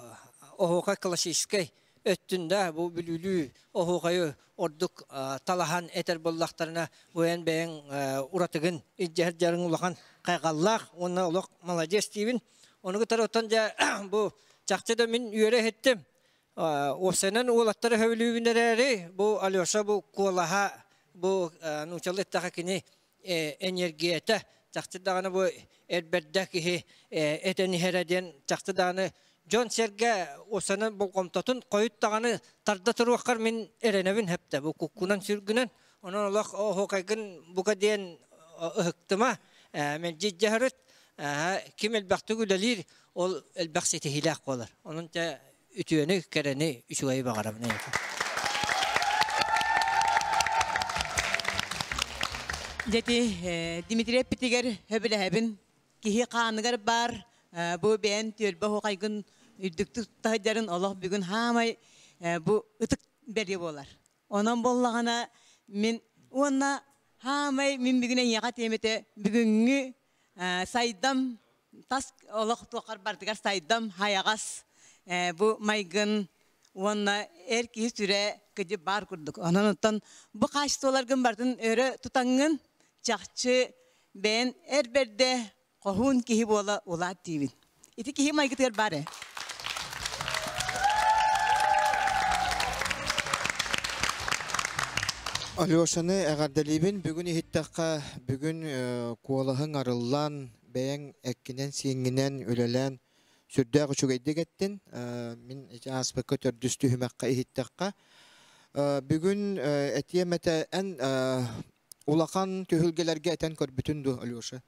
оһуохай классическай өттүн да бу бүлүүлүү оһуохайы ордук талаһан этэр буоллахтарына, бу эн бэйэҥ уратыгын илдьэһэр дьарыҥ улахан хайҕаллаах уонна олох молодец диибин. Ону кытары оттон дьэ бу чахчы да мин үөрэ иһиттим. Уопсайынан уолаттары сөбүлүүбүн эрээри, бу Алеша бу куолаһа, бу нууччалыы эттэххэ кини энергията, чахчы даҕаны бу эрбэрдэ киһи этэн иһэрэ диэн чахчы даҕаны дьон-сэргэ уопсайынан болҕомтотун хойут даҕаны тарда туруоххар мин эрэнэбин хэптэ бу куккунан сүргүнэн онон олох оһуокайгын бука диэн ыһыктыма мэлдьи дьаһарыт ким элбэхтик үлэлиир ол элбэх ситиһиилээх буолар онон те үтүөнү кэрэни үчүгэйи баҕарабын эйиэхэ. Дьэти Дмитрий эппитигэр хөбүлэһэбин. Киһи хааныгар баар бу бэйэн түөлбэ оһуохайгын үрдүктүк таһыдьарын олох бүгүн хаамай бу ытык бэлиэ буолар. Онон буоллаҕына мин уонна хаамай мин бүгүн эйиэхэ тиэмэтэ бүгүҥҥү сайдам тас олох туоххар бардыгар сайдам хайаҕас бу майгын уонна эр киһи сүрэ кыдьы баар курдук. Онон оттон бу хаачыстыбаларгын бартын өрө тутаҥҥын чахчы бэйэн эр бэрдэ хоһуун киһи буола улаат диибин. Ити киһи майгытыгар баар ээ. Алешаны эҕэрдэлиибин. Бүгүн иһиттэххэ, бүгүн куолаһыҥ арыллан, бэйэҥ эккинэн-сииҥҥинэн үлэлээн сүрдээх үчүгэйдик эттин. Мин ити ааспыкка төрдүс түһүмэххэ иһиттэххэ. Бүгүн этиэм этэ, эн улахан түһүлгэлэргэ этэн көрбүтүн дуо, Алеша?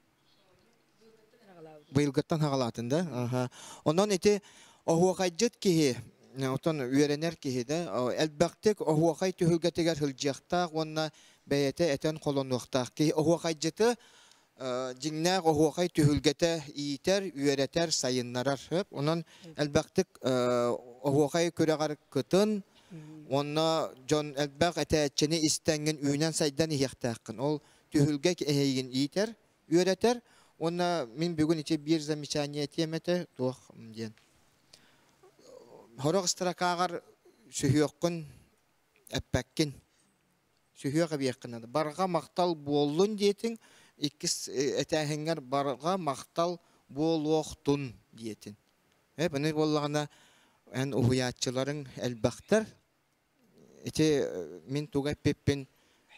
Быйылгыттан хаҕалаатын да? Аха. Онон ити оһуохайдьыт киһи, отон үөрэнэр киһи да, элбэхтик оһуохай түһүлгэтигэр сылдьыахтаах уонна бэйэтэ этэн холонуохтаах киһи оһуохайдьыты. Дьиҥнээх оһуохай түһүлгэтэ иитэр, үөрэтэр, сайыннарар. Онон элбэхтик оһуохай күрэҕэр кытын, онно дьон элбэх этээччини истэҥҥин үүнэн сайдан иһиэхтээххин. Ол түһүлгэ эһигин иитэр, үөрэтэр. Уонна мин бүгүн ити биир замечание этиэм этэ, туох диэн. Хорох строкаҕар сүһүөххүн эппэккин. Сүһүөх эбиэххин наада. Барҕа махтал буоллун диэтиҥ, иккис этээһиҥҥэр барҕа махтал буолуохтун диэтин. Э, бұны буоллаҕына эн уһуйааччыларыҥ элбэхтэр. Ити мин туга эппиппин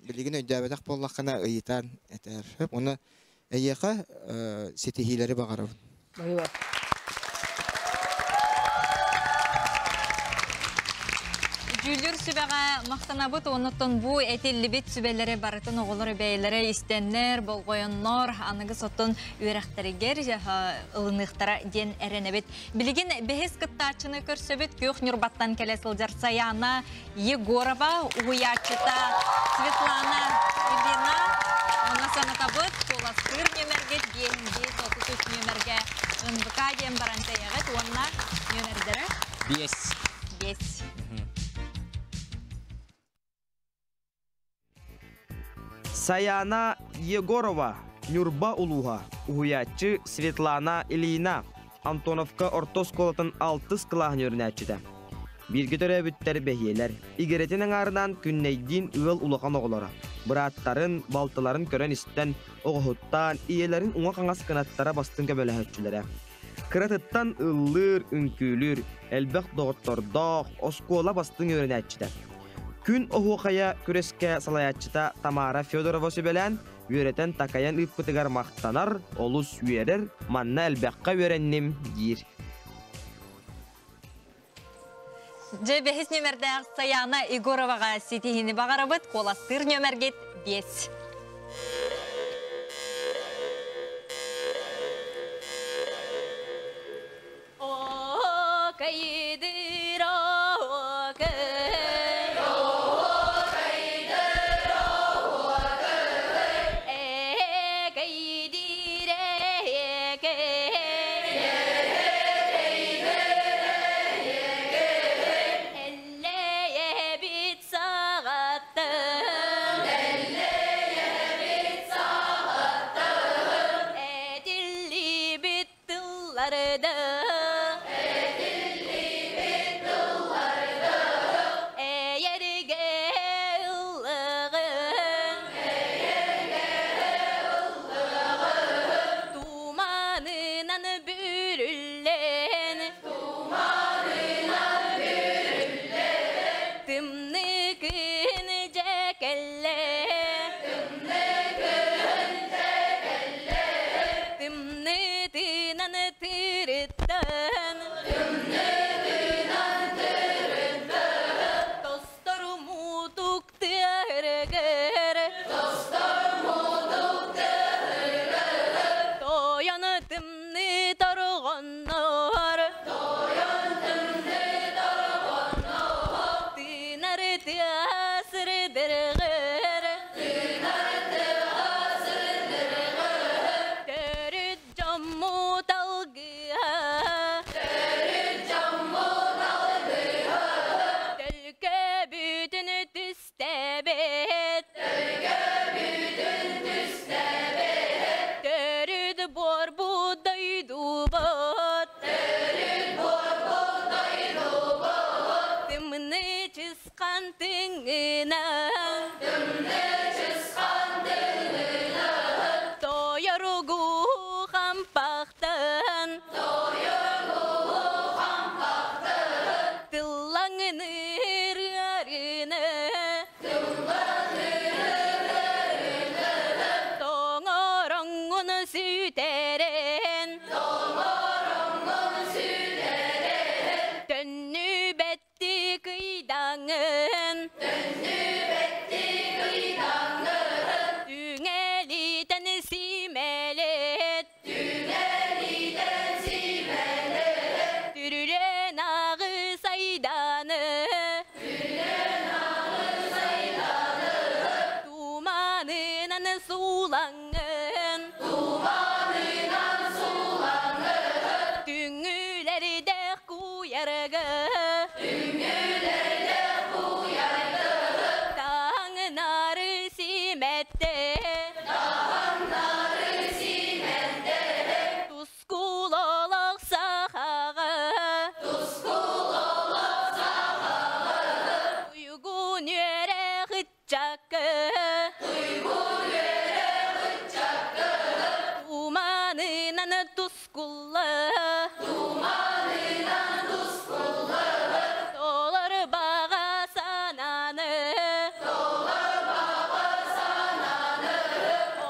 билигин өйдөөбөтөх буоллаххына ыйытан этэр. Оны эйиэхэ ситиһиилэри баҕарабын. Дьүүллүүр сүбэҕэ махтанабыт, оннуттан бу этиллибит сүбэлэри барытын оҕолор бэйэлэрэ истэннэр, болҕойоннор, аныгы соттон үөрэхтэригэр ылыныахтара диэн эрэнэбит. Билигин бэһис кыттааччыны көрсөбүт Күөх Ньурбаттан кэлэ сылдьар Саяна Егорова, уһуйааччыта Светлана Ильина. Онно санатабыт, куоластыыр нүөмэргит 5 5 33 нүөмэргэ НВК диэн баран тэйэҕит уонна нүөмэрдэрэ 5. 5. Саяна Егорова, Ньурба улууһа, уһуйааччы Светлана Ильина, Антоновка орто оскуолатын алтыс кылааһын үөрэнээччитэ. Бииргэ төрөөбүттэр бэһиэлэр, игирэтин аҥаарынан Күннэйдиин ыал улахан оҕолоро. Бырааттарын, балтыларын көрөн-истэн, оҕоһуттаан, ийэлэрин уҥа-хаҥас кынаттара бастыҥ көмөлөһөөччүлэрэ. Кыратыттан ыллыыр, үҥкүүлүүр, элбэх доҕоттордоох, оскуола бастыҥ үөрэнээччитэ. Күн оһуохайа күрэскэ салайааччыта Тамара Федорова сүбэлээн, үөрэтэн-такайан ыыппытыгар махтанар, олус үөрэр, манна элбэххэ үөрэнним диир. Дьэ, бэһис нүөмэрдээх Саяна Егороваҕа ситиһиини баҕарабыт, куоластыыр нүөмэргит 5. О, кайдыр, о, кай. Э, кайдыр, э, кай. Эллэйэбит саҕаттан. Этиллибит тылларда. Эйэргэ ыллыгын. Туманынан бүрүллэн. Тымныы күн дьэ кэллэ. Тымныы тыынан тырыттан. Тостор мутук тыаһырыгыр. Тойон тымныы торҕоннор. Тыынар тыасырдыргыр. Төрүт дьоммут алгыһа. Төлкө бүтүн түстэбит. Төрүт буорбут дойдубут. Тымныы чысхан тыҥынан. Тойоругу хампахтан. Тыллаҥыныр ыарыыны. Тоҥороҥҥун сүтэрэн. Төннүбэтти кыйдаҥын. Түҥэлитэн симэлит. тускулла Туманынан тускулла Толор баҕа санааны Толор баҕа санааны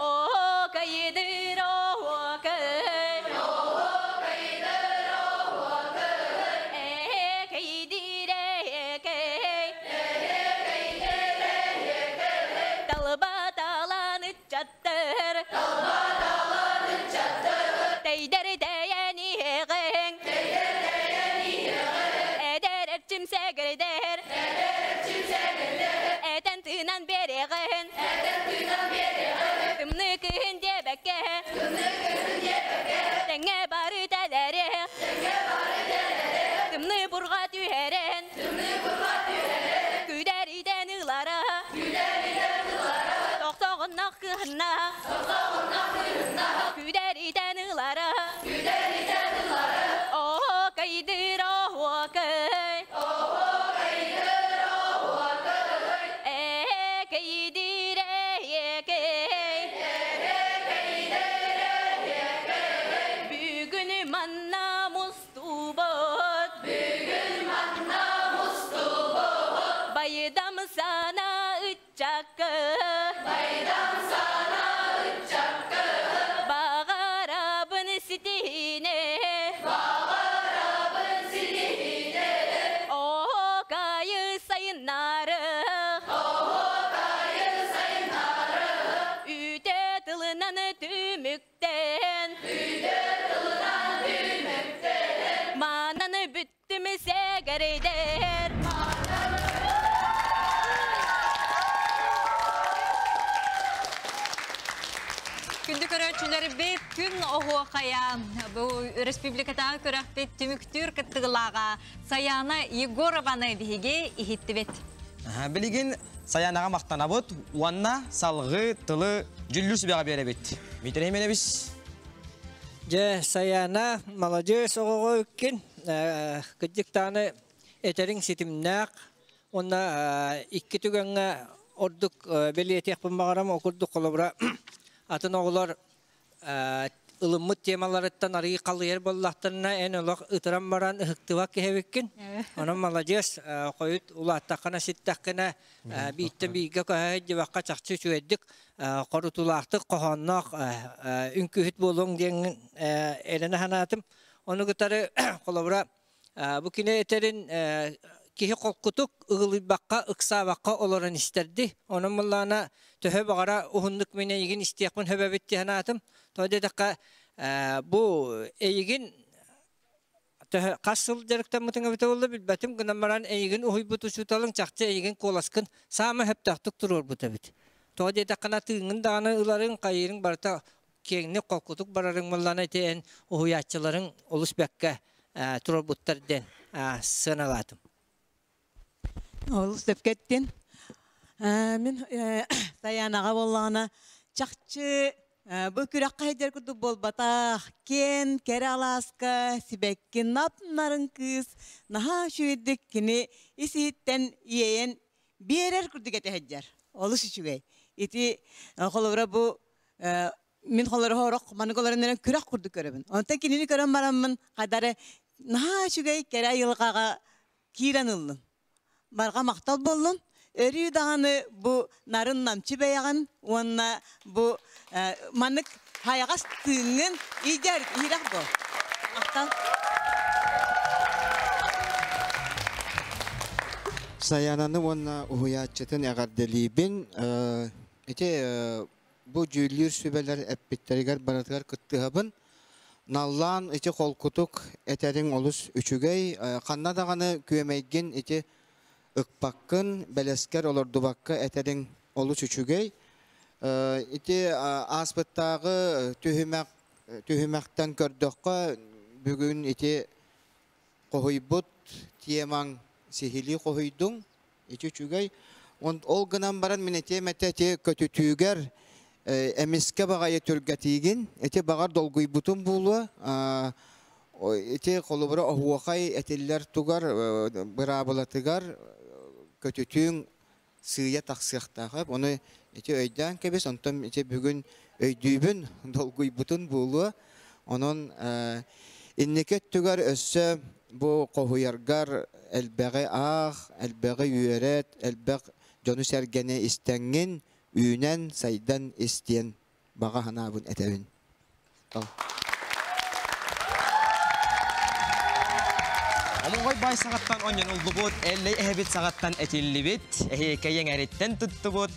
Оһуокайдыр оһуокай Оһуокайдыр оһуокай Эһэкэйдир эһэкэй Эһэкэйдир эһэкэй Талба талан ыччаттар Талба талан ыччаттар Тэйдэр тэйэн иһэҕиҥ Тэйдэр тэйэн иһэҕиҥ Эдэр эрчим сэгэрдэр Эдэр эрчим сэгэрдэр Этэн тыынан биэриэҕиҥ Этэн тыынан биэриэҕиҥ Тымныы кыһын диэбэккэ Тымныы кыһын диэбэккэ Тэҥҥэ бары тэлэриэх Тэҥҥэ бары тэлэриэх Тымныы бурҕа түһэрэн Тымныы бурҕа түһэрэн Күдэритэн ылара Күдэритэн ылара Тохтоҕуннах кыһынна Тохтоҕуннах кыһынна Күдэритэн ылара Күдэритэн ылара Оһуокайдыр оһуокай Оһуокайдыр оһуокай Эһэкэйдир эһиэкэй Эһэкэйдир эһиэкэй Бүгүн манна мустубут Бүгүн манна мустубут Байдам сана ыччакка Байдам сана ыччакка Баҕарабын ситиһиини Баҕарабын ситиһиини Оһуокайы сайыннары Оһуокайы сайыннары Үтө тылынан түмүктэн Үтө тылынан түмүктэн Манан бүттүм сэгэрдэр Күндү көрөөччүлэрбит күн оһуохайа бу республикатааҕы күрэхпит түмүктүүр кыттыылааҕа Саяна Егорованы биһиги иһиттибит. Билигин Саянаҕа махтанабыт уонна салгыы тылы дьүллүүр сүбэҕэ биэрэбит. Миитэрэй Менебис. Дьэ, Саяна, маладьыас оҕоҕо үккин. Кырдьык даҕаны этэриҥ ситимнээх уонна икки түгэҥҥэ ордук бэлиэтиэхпин баҕарам. Ол курдук холобура атын оҕолор ылыммыт темаларыттан арыый халыйар буоллахтарына, эн олох ытыран баран ыһыктыбат киһи эбиккин. Онон маладьыас, хойут улааттаххына, ситтэххинэ, бииртэн бииргэ көһө сылдьыбакка чахчы үчүгэйдик хорутуулаахтык хоһоонноох үҥкүүһүт буолуоҥ диэн эрэнэ санаатым. Ону кытары холобура бу кини этэрин киһи холкутук ыгылыйбакка, ыксаабакка олорон истэрди. Онон мыллаана төһө баҕара уһуннук мин эйигин истиэхпин сөбөбүт дии санаатым. Тоҕо диэтэххэ бу эйигин төһө хас сыл дьарыктаммытыҥ эбитэ буолла билбэтим гынан баран эйигин уһуйбут учууталыҥ чахчы эйигин куоласкын саамай сөптөөхтүк туруорбут эбит. Тоҕо диэтэххинэ тыыҥҥын даҕаны ыларыҥ, хайыырыҥ барыта киэҥник холкутук барарыҥ буоллаҕына ити эн уһуйааччыларыҥ олус бэккэ туруорбуттар диэн сыаналаатым. Олус сөпкө эттин. Мин Саянаҕа буоллаҕына чахчы бу күрэххэ сылдьар курдук буолбатах. Киэн кэрэ алааска сибэкки нап-нарын кыыс наһаа үчүгэйдик кини ис-иһиттэн иэйэн биэрэр курдук этэ сылдьар. Олус үчүгэй. Ити холобура бу мин холоро орох маннык олорон эрэн күрэх курдук көрөбүн. Онтон кинини көрөн бараммын хадары наһаа үчүгэй кэрэ айылҕаҕа киирэн ыллым. Барҕа махтал буоллун. Өрүү даҕаны бу нарын намчы бэйэҕин уонна бу маннык хайаҕас тыыҥҥын идэр иһирэх буол. Махтал. Саянаны уонна уһуйааччытын эҕэрдэлиибин. Ити бу дьүүллүүр сүбэлэр эппиттэригэр барытыгар кыттыһабын. Наллаан ити холкутук этэриҥ олус үчүгэй. Ханна даҕаны күөмэйгин ити ыкпаккын, бэлэскэр олордубакка этэриҥ олус үчүгэй. Ити ааспыттааҕы түһүмэх түһүмэхтэн көрдөххө, бүгүн ити хоһуйбут темаҥ сиһилии хоһуйдуҥ, ити үчүгэй. Ол гынан баран мин этиэм этэ ити көтүтүүгэр эмискэ баҕайы түргэтиигин, ити баҕар долгуйбутум буолуо. Ити холобура оһуохай этиллэр тугар быраабылатыгар көтүтүүҥ сыыйа тахсыахтаах. Ону ити өйдөөн кэбис, онтон ити бүгүн өйдүүбүн, долгуйбутун буолуо. Онон инники өттүгэр өссө бу хоһуйаргар элбэҕи аах, элбэҕи үөрэт, элбэх дьону сэргэни истэҥҥин, үүнэн, сайдан истиэн баҕа санаабын этэбин. Омоҕой баай саҕаттан онньонуллубут, Эллэй эһэбит саҕаттан этиллибит, эһиэкэй эҥэриттэн туттубут,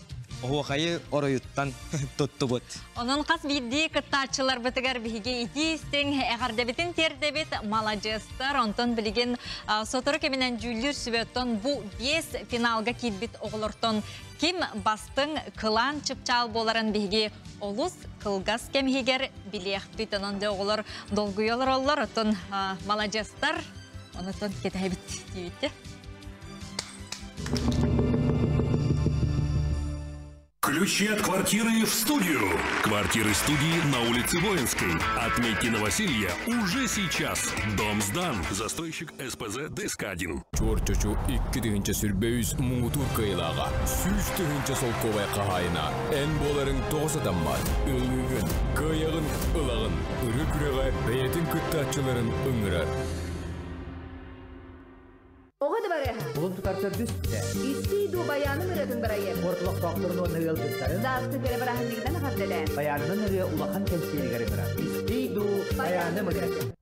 оһуохайы оройуттан туттубут. Онон хас биирдии кыттааччыларбытыгар биһиги итии истиҥ эҕэрдэбитин тиэрдэбит, маладьыастар. Онтон билигин сотору кэминэн дьүүллүүр сүбэттэн бу биэс финалга киирбит оҕолортон ким бастыҥ кылаан чыпчаал буоларын биһиги олус кылгас кэм иһигэр билиэхпит. Онон дьэ оҕолор долгуйа олороллор, оттон маладьыастар онотон кэтэһэбит диэбиттэ. Ключи от квартиры в студию. Квартиры-студии на улице Воинской. Отметьте новоселье уже сейчас. Дом сдан. Застройщик СПЗ ДСК-1. Чуор чочу 2023 муҥутуур кыайыылааҕа, 100 000 солкуобай хаһаайына. Эн буоларыҥ тоҕо сатаммат? Ыллыыгын, кыайаҕын, ылаҕын. Ырыа күрэҕэ бэйэтин кыттааччыларын ыҥырар. Оҕо дыбарыаһа. Кулун тутар төрдүс күнэ. Истии дуу байааным ырыатын бырайыак. Спорт олохтоохторун уонна ыалдьыттарын. Сааскы кэрэ бырааһынньыгынан эҕэрдэлээн. Байаанынан ырыа улахан кэнсиэригэр ыҥырар. Истии дуу байааным ырыатын.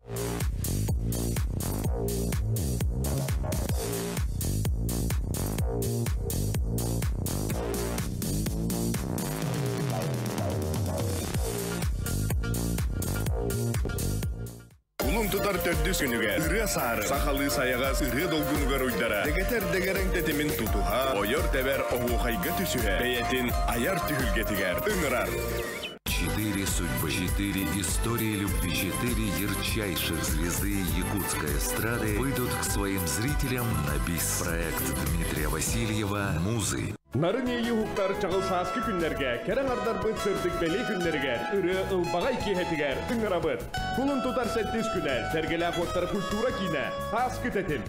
Кулун тутар төрдүс күнүгэр ырыа саары сахалыы сайаҕас ырыа долгунугар уйдара дэгэтэр дэгэрэҥ тэтимин тутуһа ойор тэбэр оһуохайга түсүһэ бэйэтин айар түһүлгэтигэр ыҥырар. Четыре судьбы, четыре истории любви, четыре ярчайших звезды якутской эстрады выйдут к своим зрителям на бис. Проект Дмитрия Васильева «Музы». Нарын иэйии уһуктар чаҕыл сааскы күннэргэ, кэрэ аҥардарбыт сырдык бэлиэ күннэригэр, ырыа ылбаҕай киэһэтигэр ыҥырабыт. Кулун тутар сэттис күнэ, Сэргэлээх уоттара культура киинэ, Сааскы тэтим.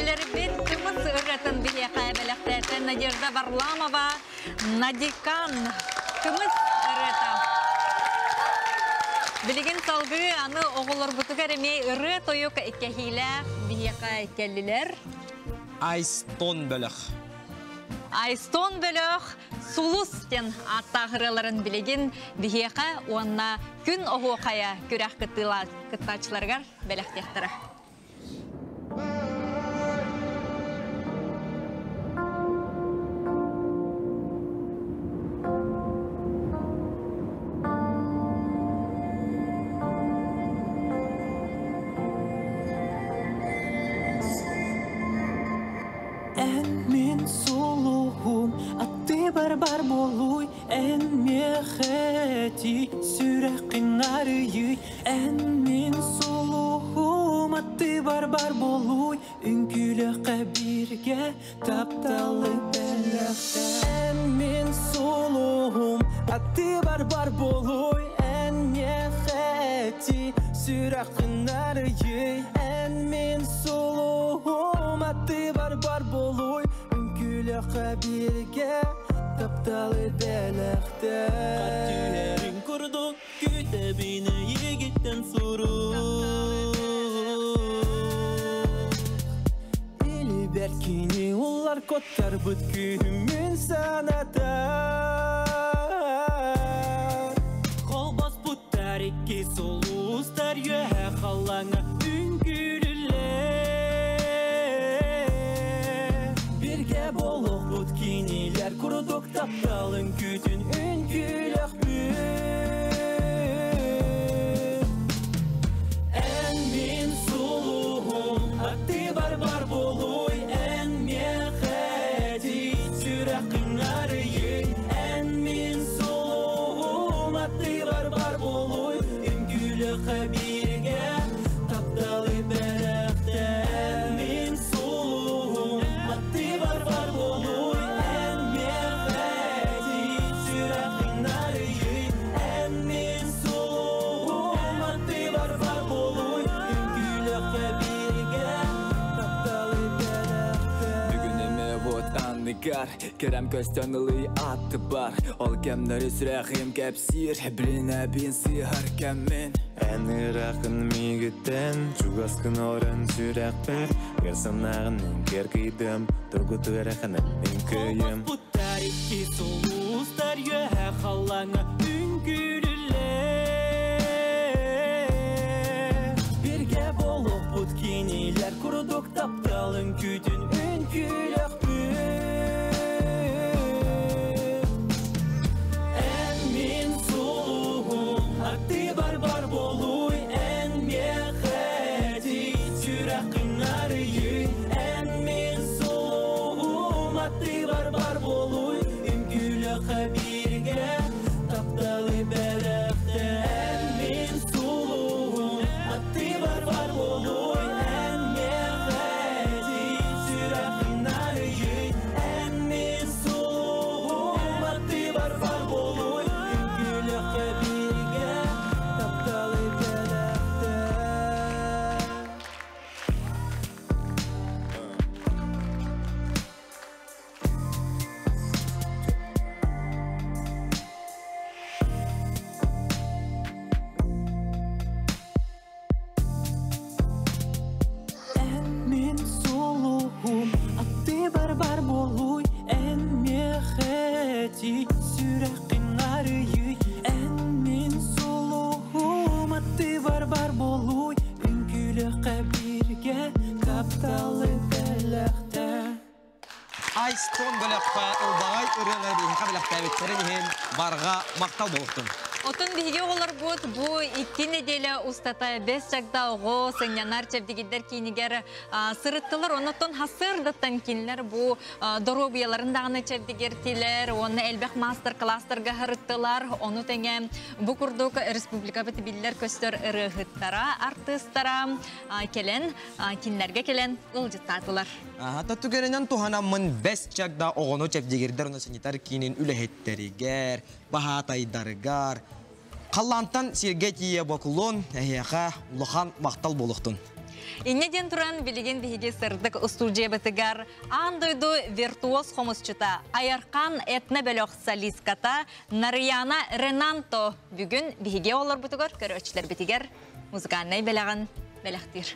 Билэрбит кымыс ырыатын биһиэхэ бэлэхтээтэ Надежда Варламова Надикан кымыс ырыата. Билигин салгыы аны оҕолорбутугар эмиэ ырыа-тойук кэһиилээх биһиэхэ кэллилэр. Айстон бөлөх. Айстон бөлөх Сулус диэн ааттаах ырыаларын билигин биһиэхэ уонна күн оһуохайа күрэх кыттааччыларыгар бэлэхтиэхтэрэ. Эн мин сулуһум, аттыбар бар буолуй, эн миэхэ сүрэххин арыйый. Эн мин сулуһум, аттыбар бар буолуй, үҥкүүлүөххэ бииргэ тапталы бэлэхтэ. Эн мин сулуһум, аттыбар бар буолуй, эн миэхэ сүрэххин арыйый. Эн мин сулуһум, аттыбар бар буолуй, үҥкүүлүөххэ бииргэ тапталы бэлэхтэ. Түһэрин курдук күүтэбин эйигиттэн сурук. Илибэр кини улар коттарбыт күүһүмүн санатар. Холбоспуттар икки сулустар үөһэ халлаҥҥа үҥкүүлүүллэр. Биргэ буолуохпут кинилэр курдук тапталын күүтүн үҥкүүлүөхпүт. Эн мин сулуһум, аттыбар бар буолуй, эн миэхэ сүрэххин арыйый. Эн мин сулуһум, аттыбар бар буолуй, үҥкүүлүөххэ бииргэ тапталы бэлэхтэ. Эн мин сулуһум, аттыбар бар буолуй, эн миэхэ сүрэххин арыйый. Эн мин сулуһум, аттыбар бар буолуй, үҥкүүлүөххэ бииргэ тапталы бэлэхтэ. Бүгүн эме вот анныгар Керем көстөн ылый атты бар Ол кемнери сүрэхим кэпсиир Билинэ бин сыһар кэммин Эн ырахын мигиттен, чугаскын орын сүрэхпэр, Кэр санааҕын кэр кыйдым, тургуту эреханын мин кыйым. Холбоспуттар икки сулустар үөһэ халлаҥҥа үҥкүүлүүллэр. Биргэ буолуохпут кинилэр курдук тапталын күүтүн үҥкүүлүөхпүт. Эн мин сулуһум, аттыбар бар буолуй, эн миэхэ сүрэххин арыйый. Эн мин сулуһум, аттыбар бар буолуй, үҥкүүлүөххэ бииргэ тапталы бэлэхтэ. Эн мин сулуһум, аттыбар бар буолуй, эн миэхэ сүрэххин арыйый. Эн мин сулуһум, аттыбар бар буолуй, үҥкүүлүөххэ бииргэ тапталы бэлэхтэ. Эн мин сулуһум, аттыбар бар буолуй, эн миэхэ сүрэххин арыйый. Эн мин сулуһум, аттыбар бар буолуй, үҥкүүлүөххэ бииргэ тапталы бэлэхтэ. Айстон бөлөххө ылбаҕай ырыалары биһиэхэ бэлэхтээбиттэрин иһин барҕа махтал буолуохтун. Отон биһиги оҕолорбут бу 2 нэдиэлэ устата бэс чагда оҕо сынньанар чэбдигирдэр киинигэр сырыттылар. Оннуттан хасырдаттан кинилэр бу доруобуйаларын даҕаны чэбдигиртилэр, уонна элбэх мастер-класстарга сырыттылар. Ону тэҥэ бу курдук республикабыт биллэр көстөр ырыаһыттара, артыыстара кэлэн, кинилэргэ кэлэн ыалдьыттаатылар. Ата түгэнинэн туһанаммын бэс чагда оҕону чэбдигирдэр уонна санитар киинин үлэһиттэригэр, баһаатайдарыгар, халлаантан сиргэ тиийэ бокулун, эһиэхэ улахан махтал буолуохтун. Инньэ диэн туран билигин биһиги сырдык устуудьуйабытыгар аан дойду виртуоз хомусчута Айархан этно-бөлөх солистката Нарыйаана Ренанто бүгүн биһиги оҕолорбутугар көрөөччүлэрбитигэр музыкальнай бэлэҕин бэлэхтиир.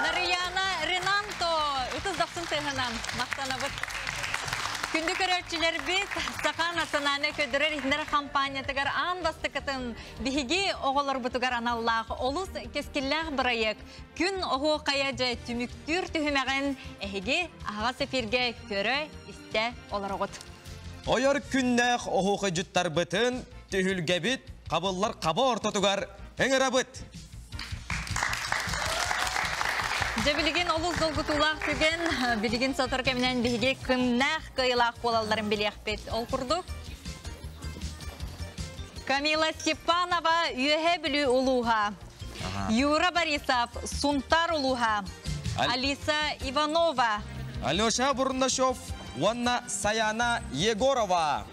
Нарыйаана Ренанто ытыс дохсун тыаһынан махтанабыт. Күндү көрөөччүлэрбит Саха национальнай көрдөрөр иһитиннэрэр хампаанньатыгар аан бастакытын биһиги оҕолорбутугар аналлаах олус кэскиллээх бырайыак Күн оһуохайа дьэ түмүктүүр түһүмэҕин эһиги аһаҕас эфиргэ көрө-истэ олороҕут. Ойор күннээх оһуохайдьыттарбытын түһүлгэбит хабыллар хаба ортотугар ыҥырабыт. Дьэ билигин олус долгутуулаах түгэн, билигин сотору кэминэн биһиги кымнаах кыайылаах буолалларын билиэхпит. Ол курдук Камила Степанова Үөһээ Бүлүү улууһа, Юра Борисов Сунтар улууһа, Алиса Иванова, Алеша Бурнашов уонна Саяна Егорова.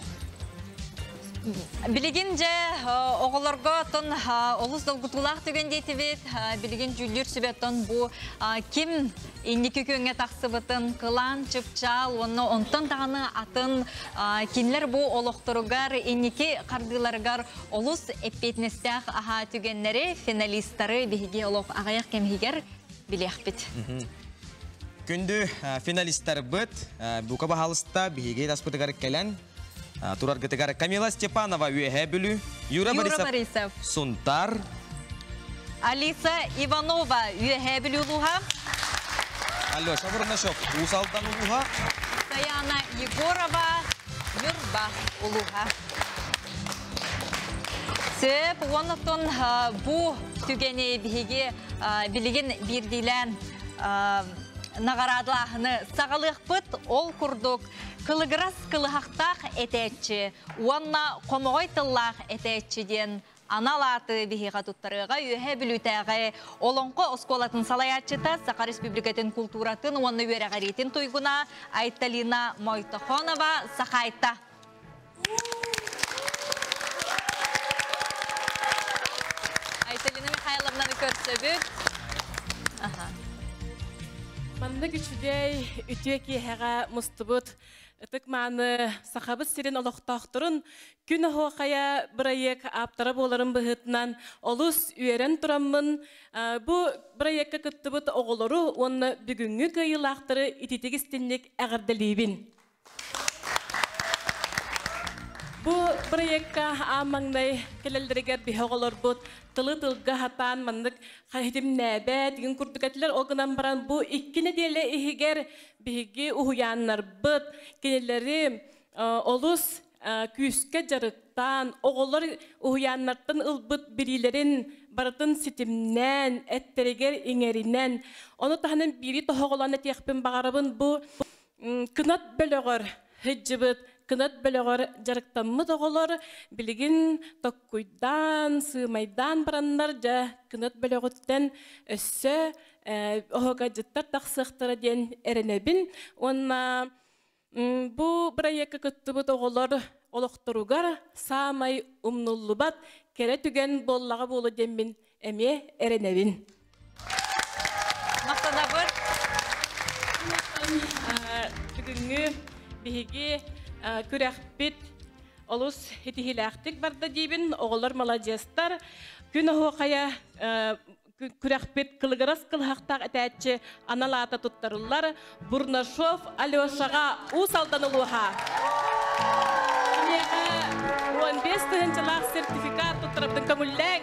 Билигин дьэ оҕолорго оттон олус долгутуулаах түгэн диэтибит. Билигин дьүүллүүр сүбэ оттон бу ким инники күөҥҥэ тахсыбытын кылаан чыпчаал уонна онтон даҕаны атын кинилэр бу олохторугар инники хардыыларыгар олус эппиэтинэстээх аһаа түгэннэри финалистары биһиги олох аҕыйах кэм иһигэр билиэхпит. Күндү финалистарбыт, бука баһаалыста биһиги таспытыгар кэлэн тураргытыгар Камила Степанова Үөһээ Бүлүү, Юра, Юра Борисов, Сунтар, Алиса Иванова Үөһээ Бүлүү улууһа, Алеша Бурнашов Уус Алдан улууһа, Саяна Егорова Ньурба улууһа. Сөп, уоннаттан бу түгэни биһиги билигин биирдиилээн наҕараадалааһыны саҕалыахпыт. Ол курдук кылыгырас кылыһахтаах этээччи уонна хомоҕой тыллаах этээччи диэн анал ааты биһиэхэ туттарыаҕа Үөһээ Бүлүүтээҕи Олоҥхо оскуолатын салайааччыта, Саха Республикатын култууратын уонна үөрэҕириитин туйгуна Айталина Мойтохонова Сахайта. Айталина Михайловнаны көрсөбүт. Маннык үчүгэй үтүө киэһэҕэ мустубут ытык-мааны Сахабыт сирин олохтоохторун Күн оһуохайа бырайыак ааптара буоларын быһыытынан олус үөрэн тураммын бу бырайыакка кыттыбыт оҕолору уонна бүгүҥҥү кыайыылаахтары ититик истинник эҕэрдэлиибин. Бу бырайыакка аан маҥнай кэлэллэригэр биһи оҕолорбут тылы тылга хатаан маннык хитимнээбэт игин курдук этилэр. Ол гынан баран бу икки нэдиэлэ иһигэр биһиги уһуйааннарбыт кинилэри олус күүскэ дьарыктаан, оҕолор уһуйааннартан ылбыт билиилэрин барытын ситимнээн, эттэригэр иҥэринэн, ону таһынан биири тоһоҕолоон этиэхпин баҕарабын, бу кынат бөлөҕөр сылдьыбыт, кынат бөлөҕөр дьарыктаммыт оҕолор билигин токкуйдаан, сыымайдаан бараннар, дьэ, кынат бөлөҕүттэн өссө оһуокайдьыттар тахсыахтара диэн эрэнэбин уонна Бу бырайыакка кыттыбыт оҕолор олохторугар саамай умнуллубат кэрэ түгэн буоллаҕа буолуо диэммин эмиэ эрэнэбин. Махтанабыт. Бүгүҥҥү биһиги күрэхпит олус итиһилээхтик барда диибин. Оҕолор маладьыастар. Күн оһуохайа күрэхпит кылыгырас кылыһахтаах этээччи анал аата туттарыллар Бурнашов Алешаҕа Уус Алдан улууһа. Киниэхэ 15 тыһыынчалаах сертификат туттарабытын көҥүллээҥ.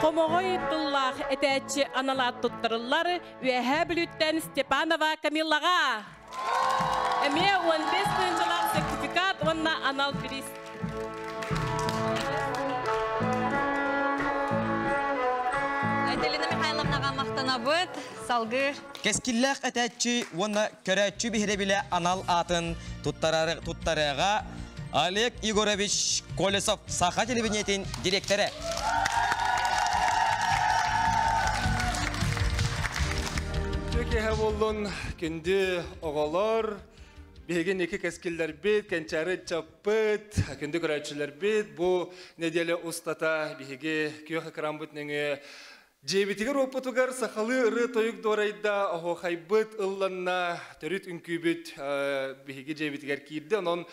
Хомоҕой тыллаах этээччи анал аат туттарыллар Үөһээ Бүлүүттэн Степанова Камиллаҕа. Эмиэ 15 тыһыынчалаах сертификат уонна анал бириис. Айталина Михайловнаҕа махтанабыт. Салгыы. Кэскиллээх этээччи уонна көрөөччү биһирэбилэ анал аатын туттарыаҕа Олег Егорович Колесов, Саха телевидениетин дириэктэрэ. Киэһэ буоллун, күндү оҕолор, биһиги инники кэскиллэрбит, кэнчээри ыччаппыт, күндү көрөөччүлэрбит, бу нэдиэлэ устата биһиги күөх экранбыт нөҥүө дьиэбитигэр уоппутугар сахалыы ырыа-тойук дуорайда, оһуохайбыт ылланна, төрүт үҥкүүбүт биһиги дьиэбитигэр киирдэ. Онон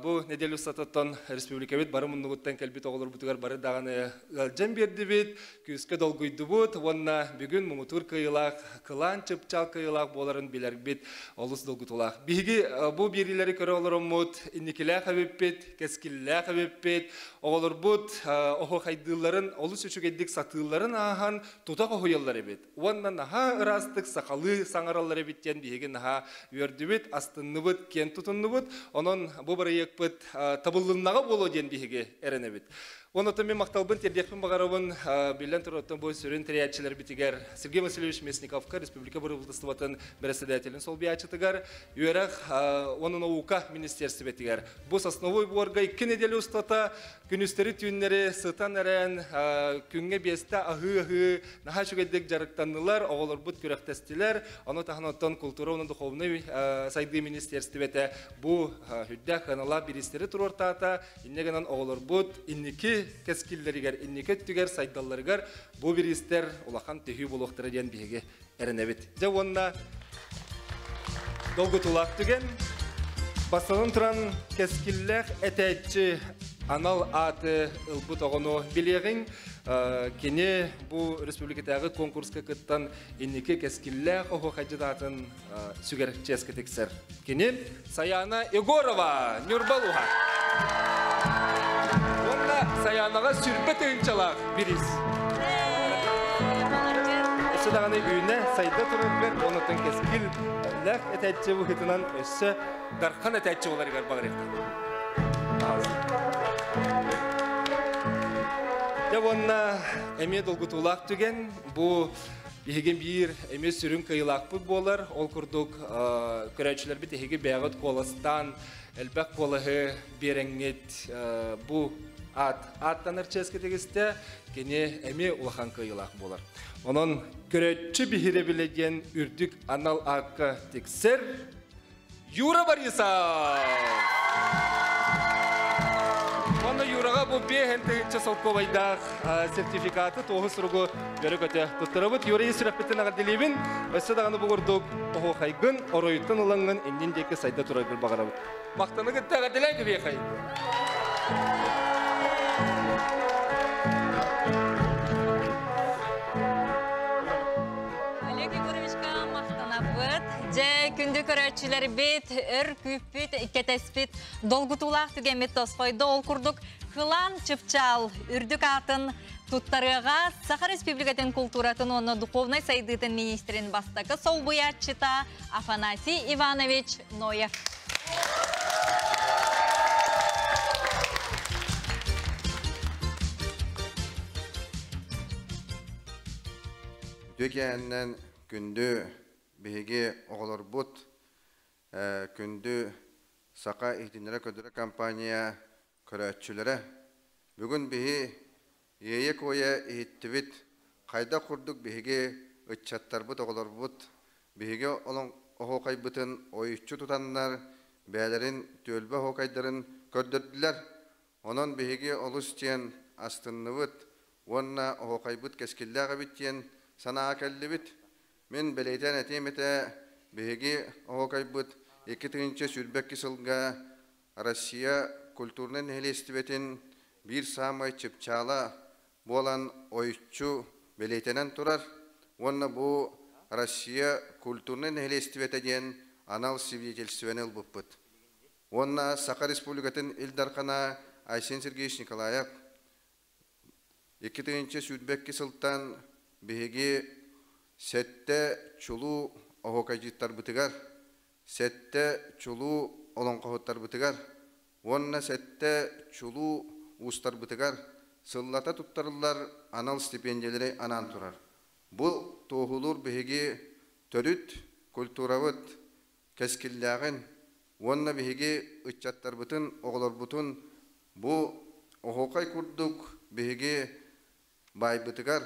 бу нэдиэлэ устатыттан республикабыт бары муннугуттан кэлбит оҕолорбутугар бары даҕаны ыалдьан биэрдибит, күүскэ долгуйдубут уонна бүгүн муҥутуур кыайыылаах, кылаан чыпчаал кыайыылаах буоларын билэрбит олус долгутуулаах. Биһиги бу биэриилэри көрө олороммут, инникилээх эбиппит, кэскиллээх эбиппит, оҕолорбут оһуохайдыылларын олус үчүгэйдик сатыылларын ааһан тута хоһуйаллар эбит. Уонна наһаа ыраастык сахалыы саҥараллар эбит диэн биһиги наһаа үөрдүбүт, астынныбыт, киэн тутуннубут. Онон бу бырайыакпыт табыллыннаҕа буолуо диэн биһиги эрэнэбит. Онон мин махталбын тиэрдиэхпин баҕарабын. Биллэн турар, бу сүрүн тэрийээччилэрбитигэр Сергей Васильевич Местниковка, Республика Бырабыыталыстыбатын бэрэссэдээтэлин солбуйааччытыгар, үөрэх уонна наука министиэрстибэтигэр. Бу сосновой буорга икки нэдиэлэ устата күнүстэри-түүннэри сытан эрэн, күҥҥэ биэстэ аһыы-аһыы наһаа үчүгэйдик дьарыктаннылар, оҕолорбут күрэхтэстилэр. Ону таһынан оттон култуура уонна духовнай сайдыы министиэрстибэтэ бу үрдээх сыаналаах бириистэри туруортаата. Инньэ гынан оҕолорбут инники кэскиллэригэр, инники өттүгэр сайдалларыгар бу бириистэр улахан төһүү буолуохтара диэн биһиги эрэнэбит. Дьэ уонна долгутуулаах түгэн бастатан туран кэскиллээх этээччи анал ааты ылбыт оҕону билиэҕиҥ. Кини бу республикатааҕы конкурска кыттан инники кэскиллээх оһуохайдьыт аатын сүгэр чиэскэ тиксэр. Кини Саяна Егорова, Ньурба улууһа. Уонна Саянаҕа сүрбэ тыһыынчалаах бириис. Өссө даҕаны үүнэ сайда тураргар уонна кэскил лэх этээччи быһыытынан өссө дархан этээччи буоларыгар баҕарыахтаах. Дьэ уонна эмиэ долгутуулаах түгэн бу. Биһиги биир эмиэ сүрүн кыайыылаахпыт буолар. Ол курдук көрөөччүлэрбит эһиги бэйэҕит куоластаан элбэх куолаһы биэрэҥҥит бу аат ааттанар чиэскэ тигистэ, кини эмиэ улахан кыайыылаах буолар. Онон көрөөччү биһирэбилэ диэн үрдүк анал аакка тиксэр Юра Борисов! Онно Юраҕа бу 5000 солкуобайдаах сертификаты туоһу суругу өрө-көтө туттарабыт. Юра сүрэхпиттэн эҕэрдэлиибин. Өссө даҕаны бу курдук оһуохайгын оройуттан ылаҥҥын иннин диэки сайда тураргын баҕарабыт. Махтаны кытта эҕэрдэлээн кэбиэхэй. Олег Егоровичка махтанабыт. Дьэ, күндү көрөөччүлэрбит, өр күүппүт, кэтэспит долгутуулаах түгэммит тосхойдо. Ол курдук, Кылаан Чыпчаал үрдүк аатын туттарыаҕа Саха Республикатын култууратын уонна духовнай сайдыытын министрин бастакы солбуйааччыта Афанасий Иванович Ноев. Үтүө киэһэннэн күндү биһиги оҕолорбут, күндү Саха иһитиннэрэ-көрдөрөр компания көрөөччүлэрэ. Бүгүн биһи иэйэ-куойа иһиттибит, хайдах курдук биһиги ыччаттарбыт, оҕолорбут биһиги оһуокайбытын ойуччу тутаннар, бэйэлэрин түөлбэ оһуокайдарын көрдөрдүлэр. Онон биһиги олус диэн астынныбыт уонна оһуокайбыт кэскиллээх эбит диэн санааҕа кэллибит. Мин бэлиэтээн этиэм этэ, биһиги оһуокайбыт 2022 сылга Россия культурнай нэһилиэстибэтин биир саамай чыпчаала буолан ойуччу бэлиэтэнэн турар уонна бу Россия культурнай нэһилиэстибэтэ диэн анал свидетельствоны ылбыппыт. Уонна Саха Республикатын Ил Дархана Айсен Сергеевич Николаев 2022 сылтан биһиги сэттэ чулуу оһуокайдьыттарбытыгар, сэттэ чулуу олоҥхоһуттарбытыгар уонна сэттэ чулуу уустарбытыгар сыллата туттарыллар анал стипендиялэри анаан турар. Бу туоһулуур биһиги төрүт культурабыт кэскиллээҕин уонна биһиги ыччаттарбытын, оҕолорбутун бу оһуокай курдук биһиги баайбытыгар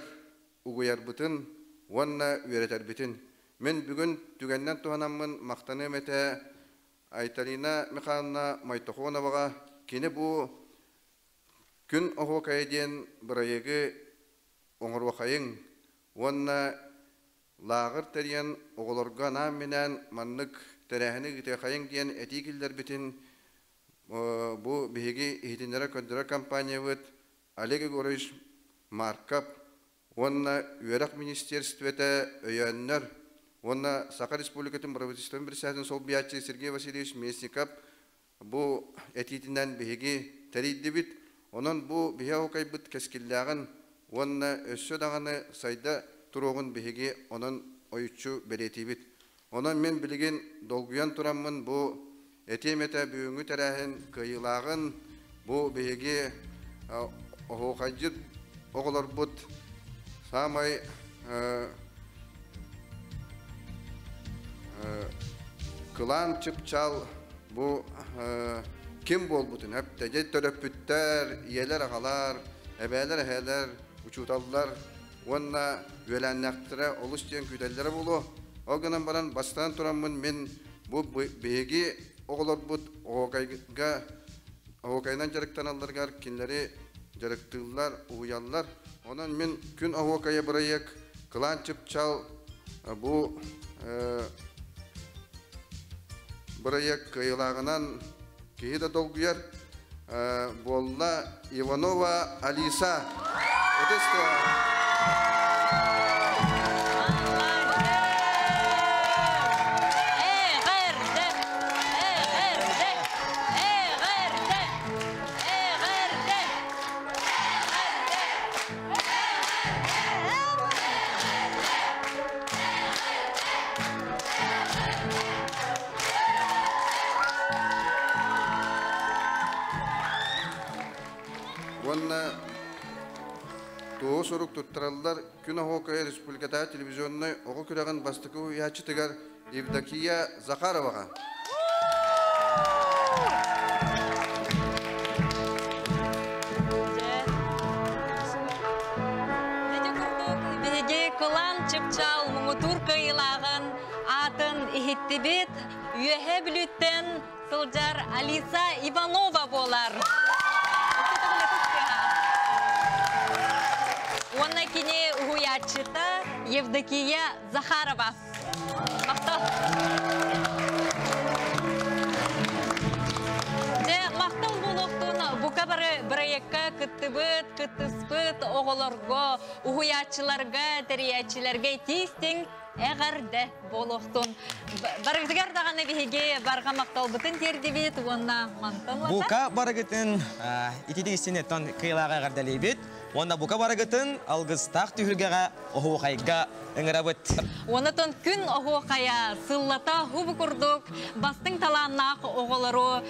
угуйарбытын уонна үөрэтэрбитин. Мин бүгүн түгэннэн туһанаммын махтаныам этэ Айталина Михайловна Мойтохоноваҕа кини бу Күн оһуокайа диэн бырайыагы оҥоруохайыҥ уонна Лааҕыр тэрийэн оҕолорго анаан-минээн маннык тэрээһини ыытыахайыҥ диэн этии киллэрбитин бу биһиги иһитиннэрэр-көрдөрөр компаниябыт Олег Егорович Марков уонна Үөрэх министиэристибэтэ өйөөннөр уонна Саха Республикатын правительствотын председателин солбуйааччы Сергей Васильевич Местников бу этиитинэн биһиги тэрийдибит. Онон бу биһи оһуокайбыт кэскиллээҕин уонна өссө даҕаны сайда туруоҕун биһиги онон ойуччу бэлиэтиибит. Онон мин билигин долгуйан тураммын бу этиэм этэ бүгүҥҥү тэрээһин кыайыылааҕын бу биһиги оһуокайдьыт оҕолорбут саамай кылаан чыпчаал Бу ким буолбутун эп төрөппүттэр, ийэлэр, аҕалар, эбээлэр, эһээлэр, учууталлар уонна үөлээннээхтэрэ олус диэн күүтэллэрэ буолуо. Ол гынан баран бастаан тураммын мин бу биһиги оҕолорбут оһуокайга оһуокайынан дьарыктаналларыгар кинилэри дьарыктыыллар, уһуйаллар. Онон мин Күн оһуокайа бырайыак Кылаан Чыпчал бу Бырайыак кыайыылааҕынан киһи да долгуйар буолла Иванова Алиса. Ытыс Эҕэрдэ! Эҕэрдэ! Эҕэрдэ! Эҕэрдэ! Уонна туоһу Туоһу сурук туттараллар Күн Оһуокайа республикатааҕы телевизионнай оҕо күрэҕин бастакы уһуйааччытыгар Евдокия Захароваҕа. Биһиги Кылаан Чыпчаал муҥутуур кыайыылааҕын аатын иһиттибит. Үөһээ Бүлүүттэн сылдьар Алиса Иванова буолар. Уонна кини уһуйааччыта Евдокия Захарова. Махтал. Дьэ, махтал буолуохтун бука бары проекка кыттыбыт, кыттыспыт оҕолорго, уһуйааччыларга, тэрийээччилэргэ тиистиҥ эҕэрдэ буолуохтун. Барыгытыгар даҕаны биһиги барҕа махталбытын тиэрдибит уонна мантан Бука барыгытын ититик истинеттон кыйлааҕа эҕэрдэлиибит. Уонна бука барыгытын алгыстаах түһүлгэҕэ оһуохайга ыҥырабыт. Онотон күн оһуохайа сыллата хубу курдук бастыҥ талааннаах оҕолору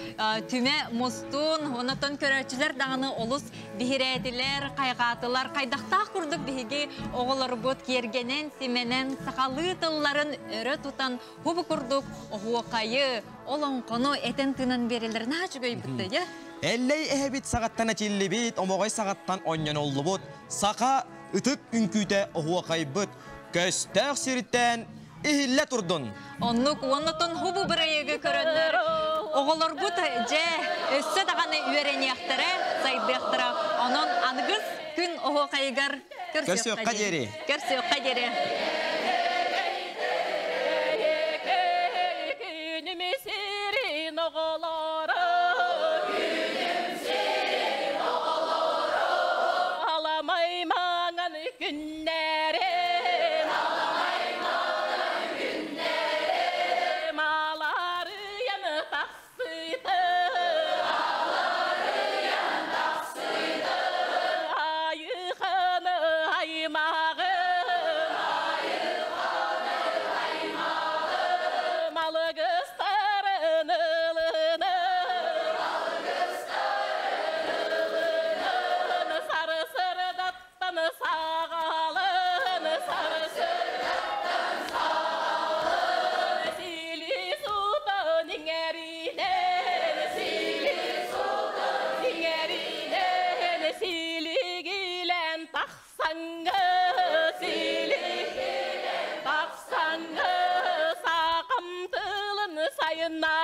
түмэ мустун, онотон көрөөччүлэр даҕаны олус биһирээтилэр, хайҕаатылар. Хайдахтаах курдук биһиги оҕолорбут киэргэнэн, симэнэн, сахалыы тылларын өрө тутан хубу курдук оһуохайы, олоҥхону этэн-тыынан биэрэллэр наһаа үчүгэй бытты, Эллэй эһэбит саҕаттан этиллибит, омоҕой саҕаттан онньоноллубут, саха ытык үҥкүүтэ оһуохайбыт, көстөөх сириттэн иһиллэ турдун. Оннук уоннутун хубу бырайыгы көрөннөр оҕолорбут дьэ өссө даҕаны үөрэниэхтэрэ, сайдыахтара. Онон аныгыс күн оһуохайыгар көрсүөххэ диэри. Көрсүөххэ диэри. Күнүм сирин оҕолоро, күнүм сирин оҕолоро, аламай маҥан күннэрим, аламай маҥан күннэрим, аларыйан тахсытым, аларыйан тахсытым, айыханы аймағым, айыханы аймағым, алгыстарын ылыным, алгыстарын ылыным, сары сырдаттан саҕалын, сары сырдаттан саҕалын, сили сутан иҥэринэн, сили сутан иҥэринэн, силигилэн тахсаҥҥы, силигилэн тахсаҥҥы, саҕам тылын сайыннара.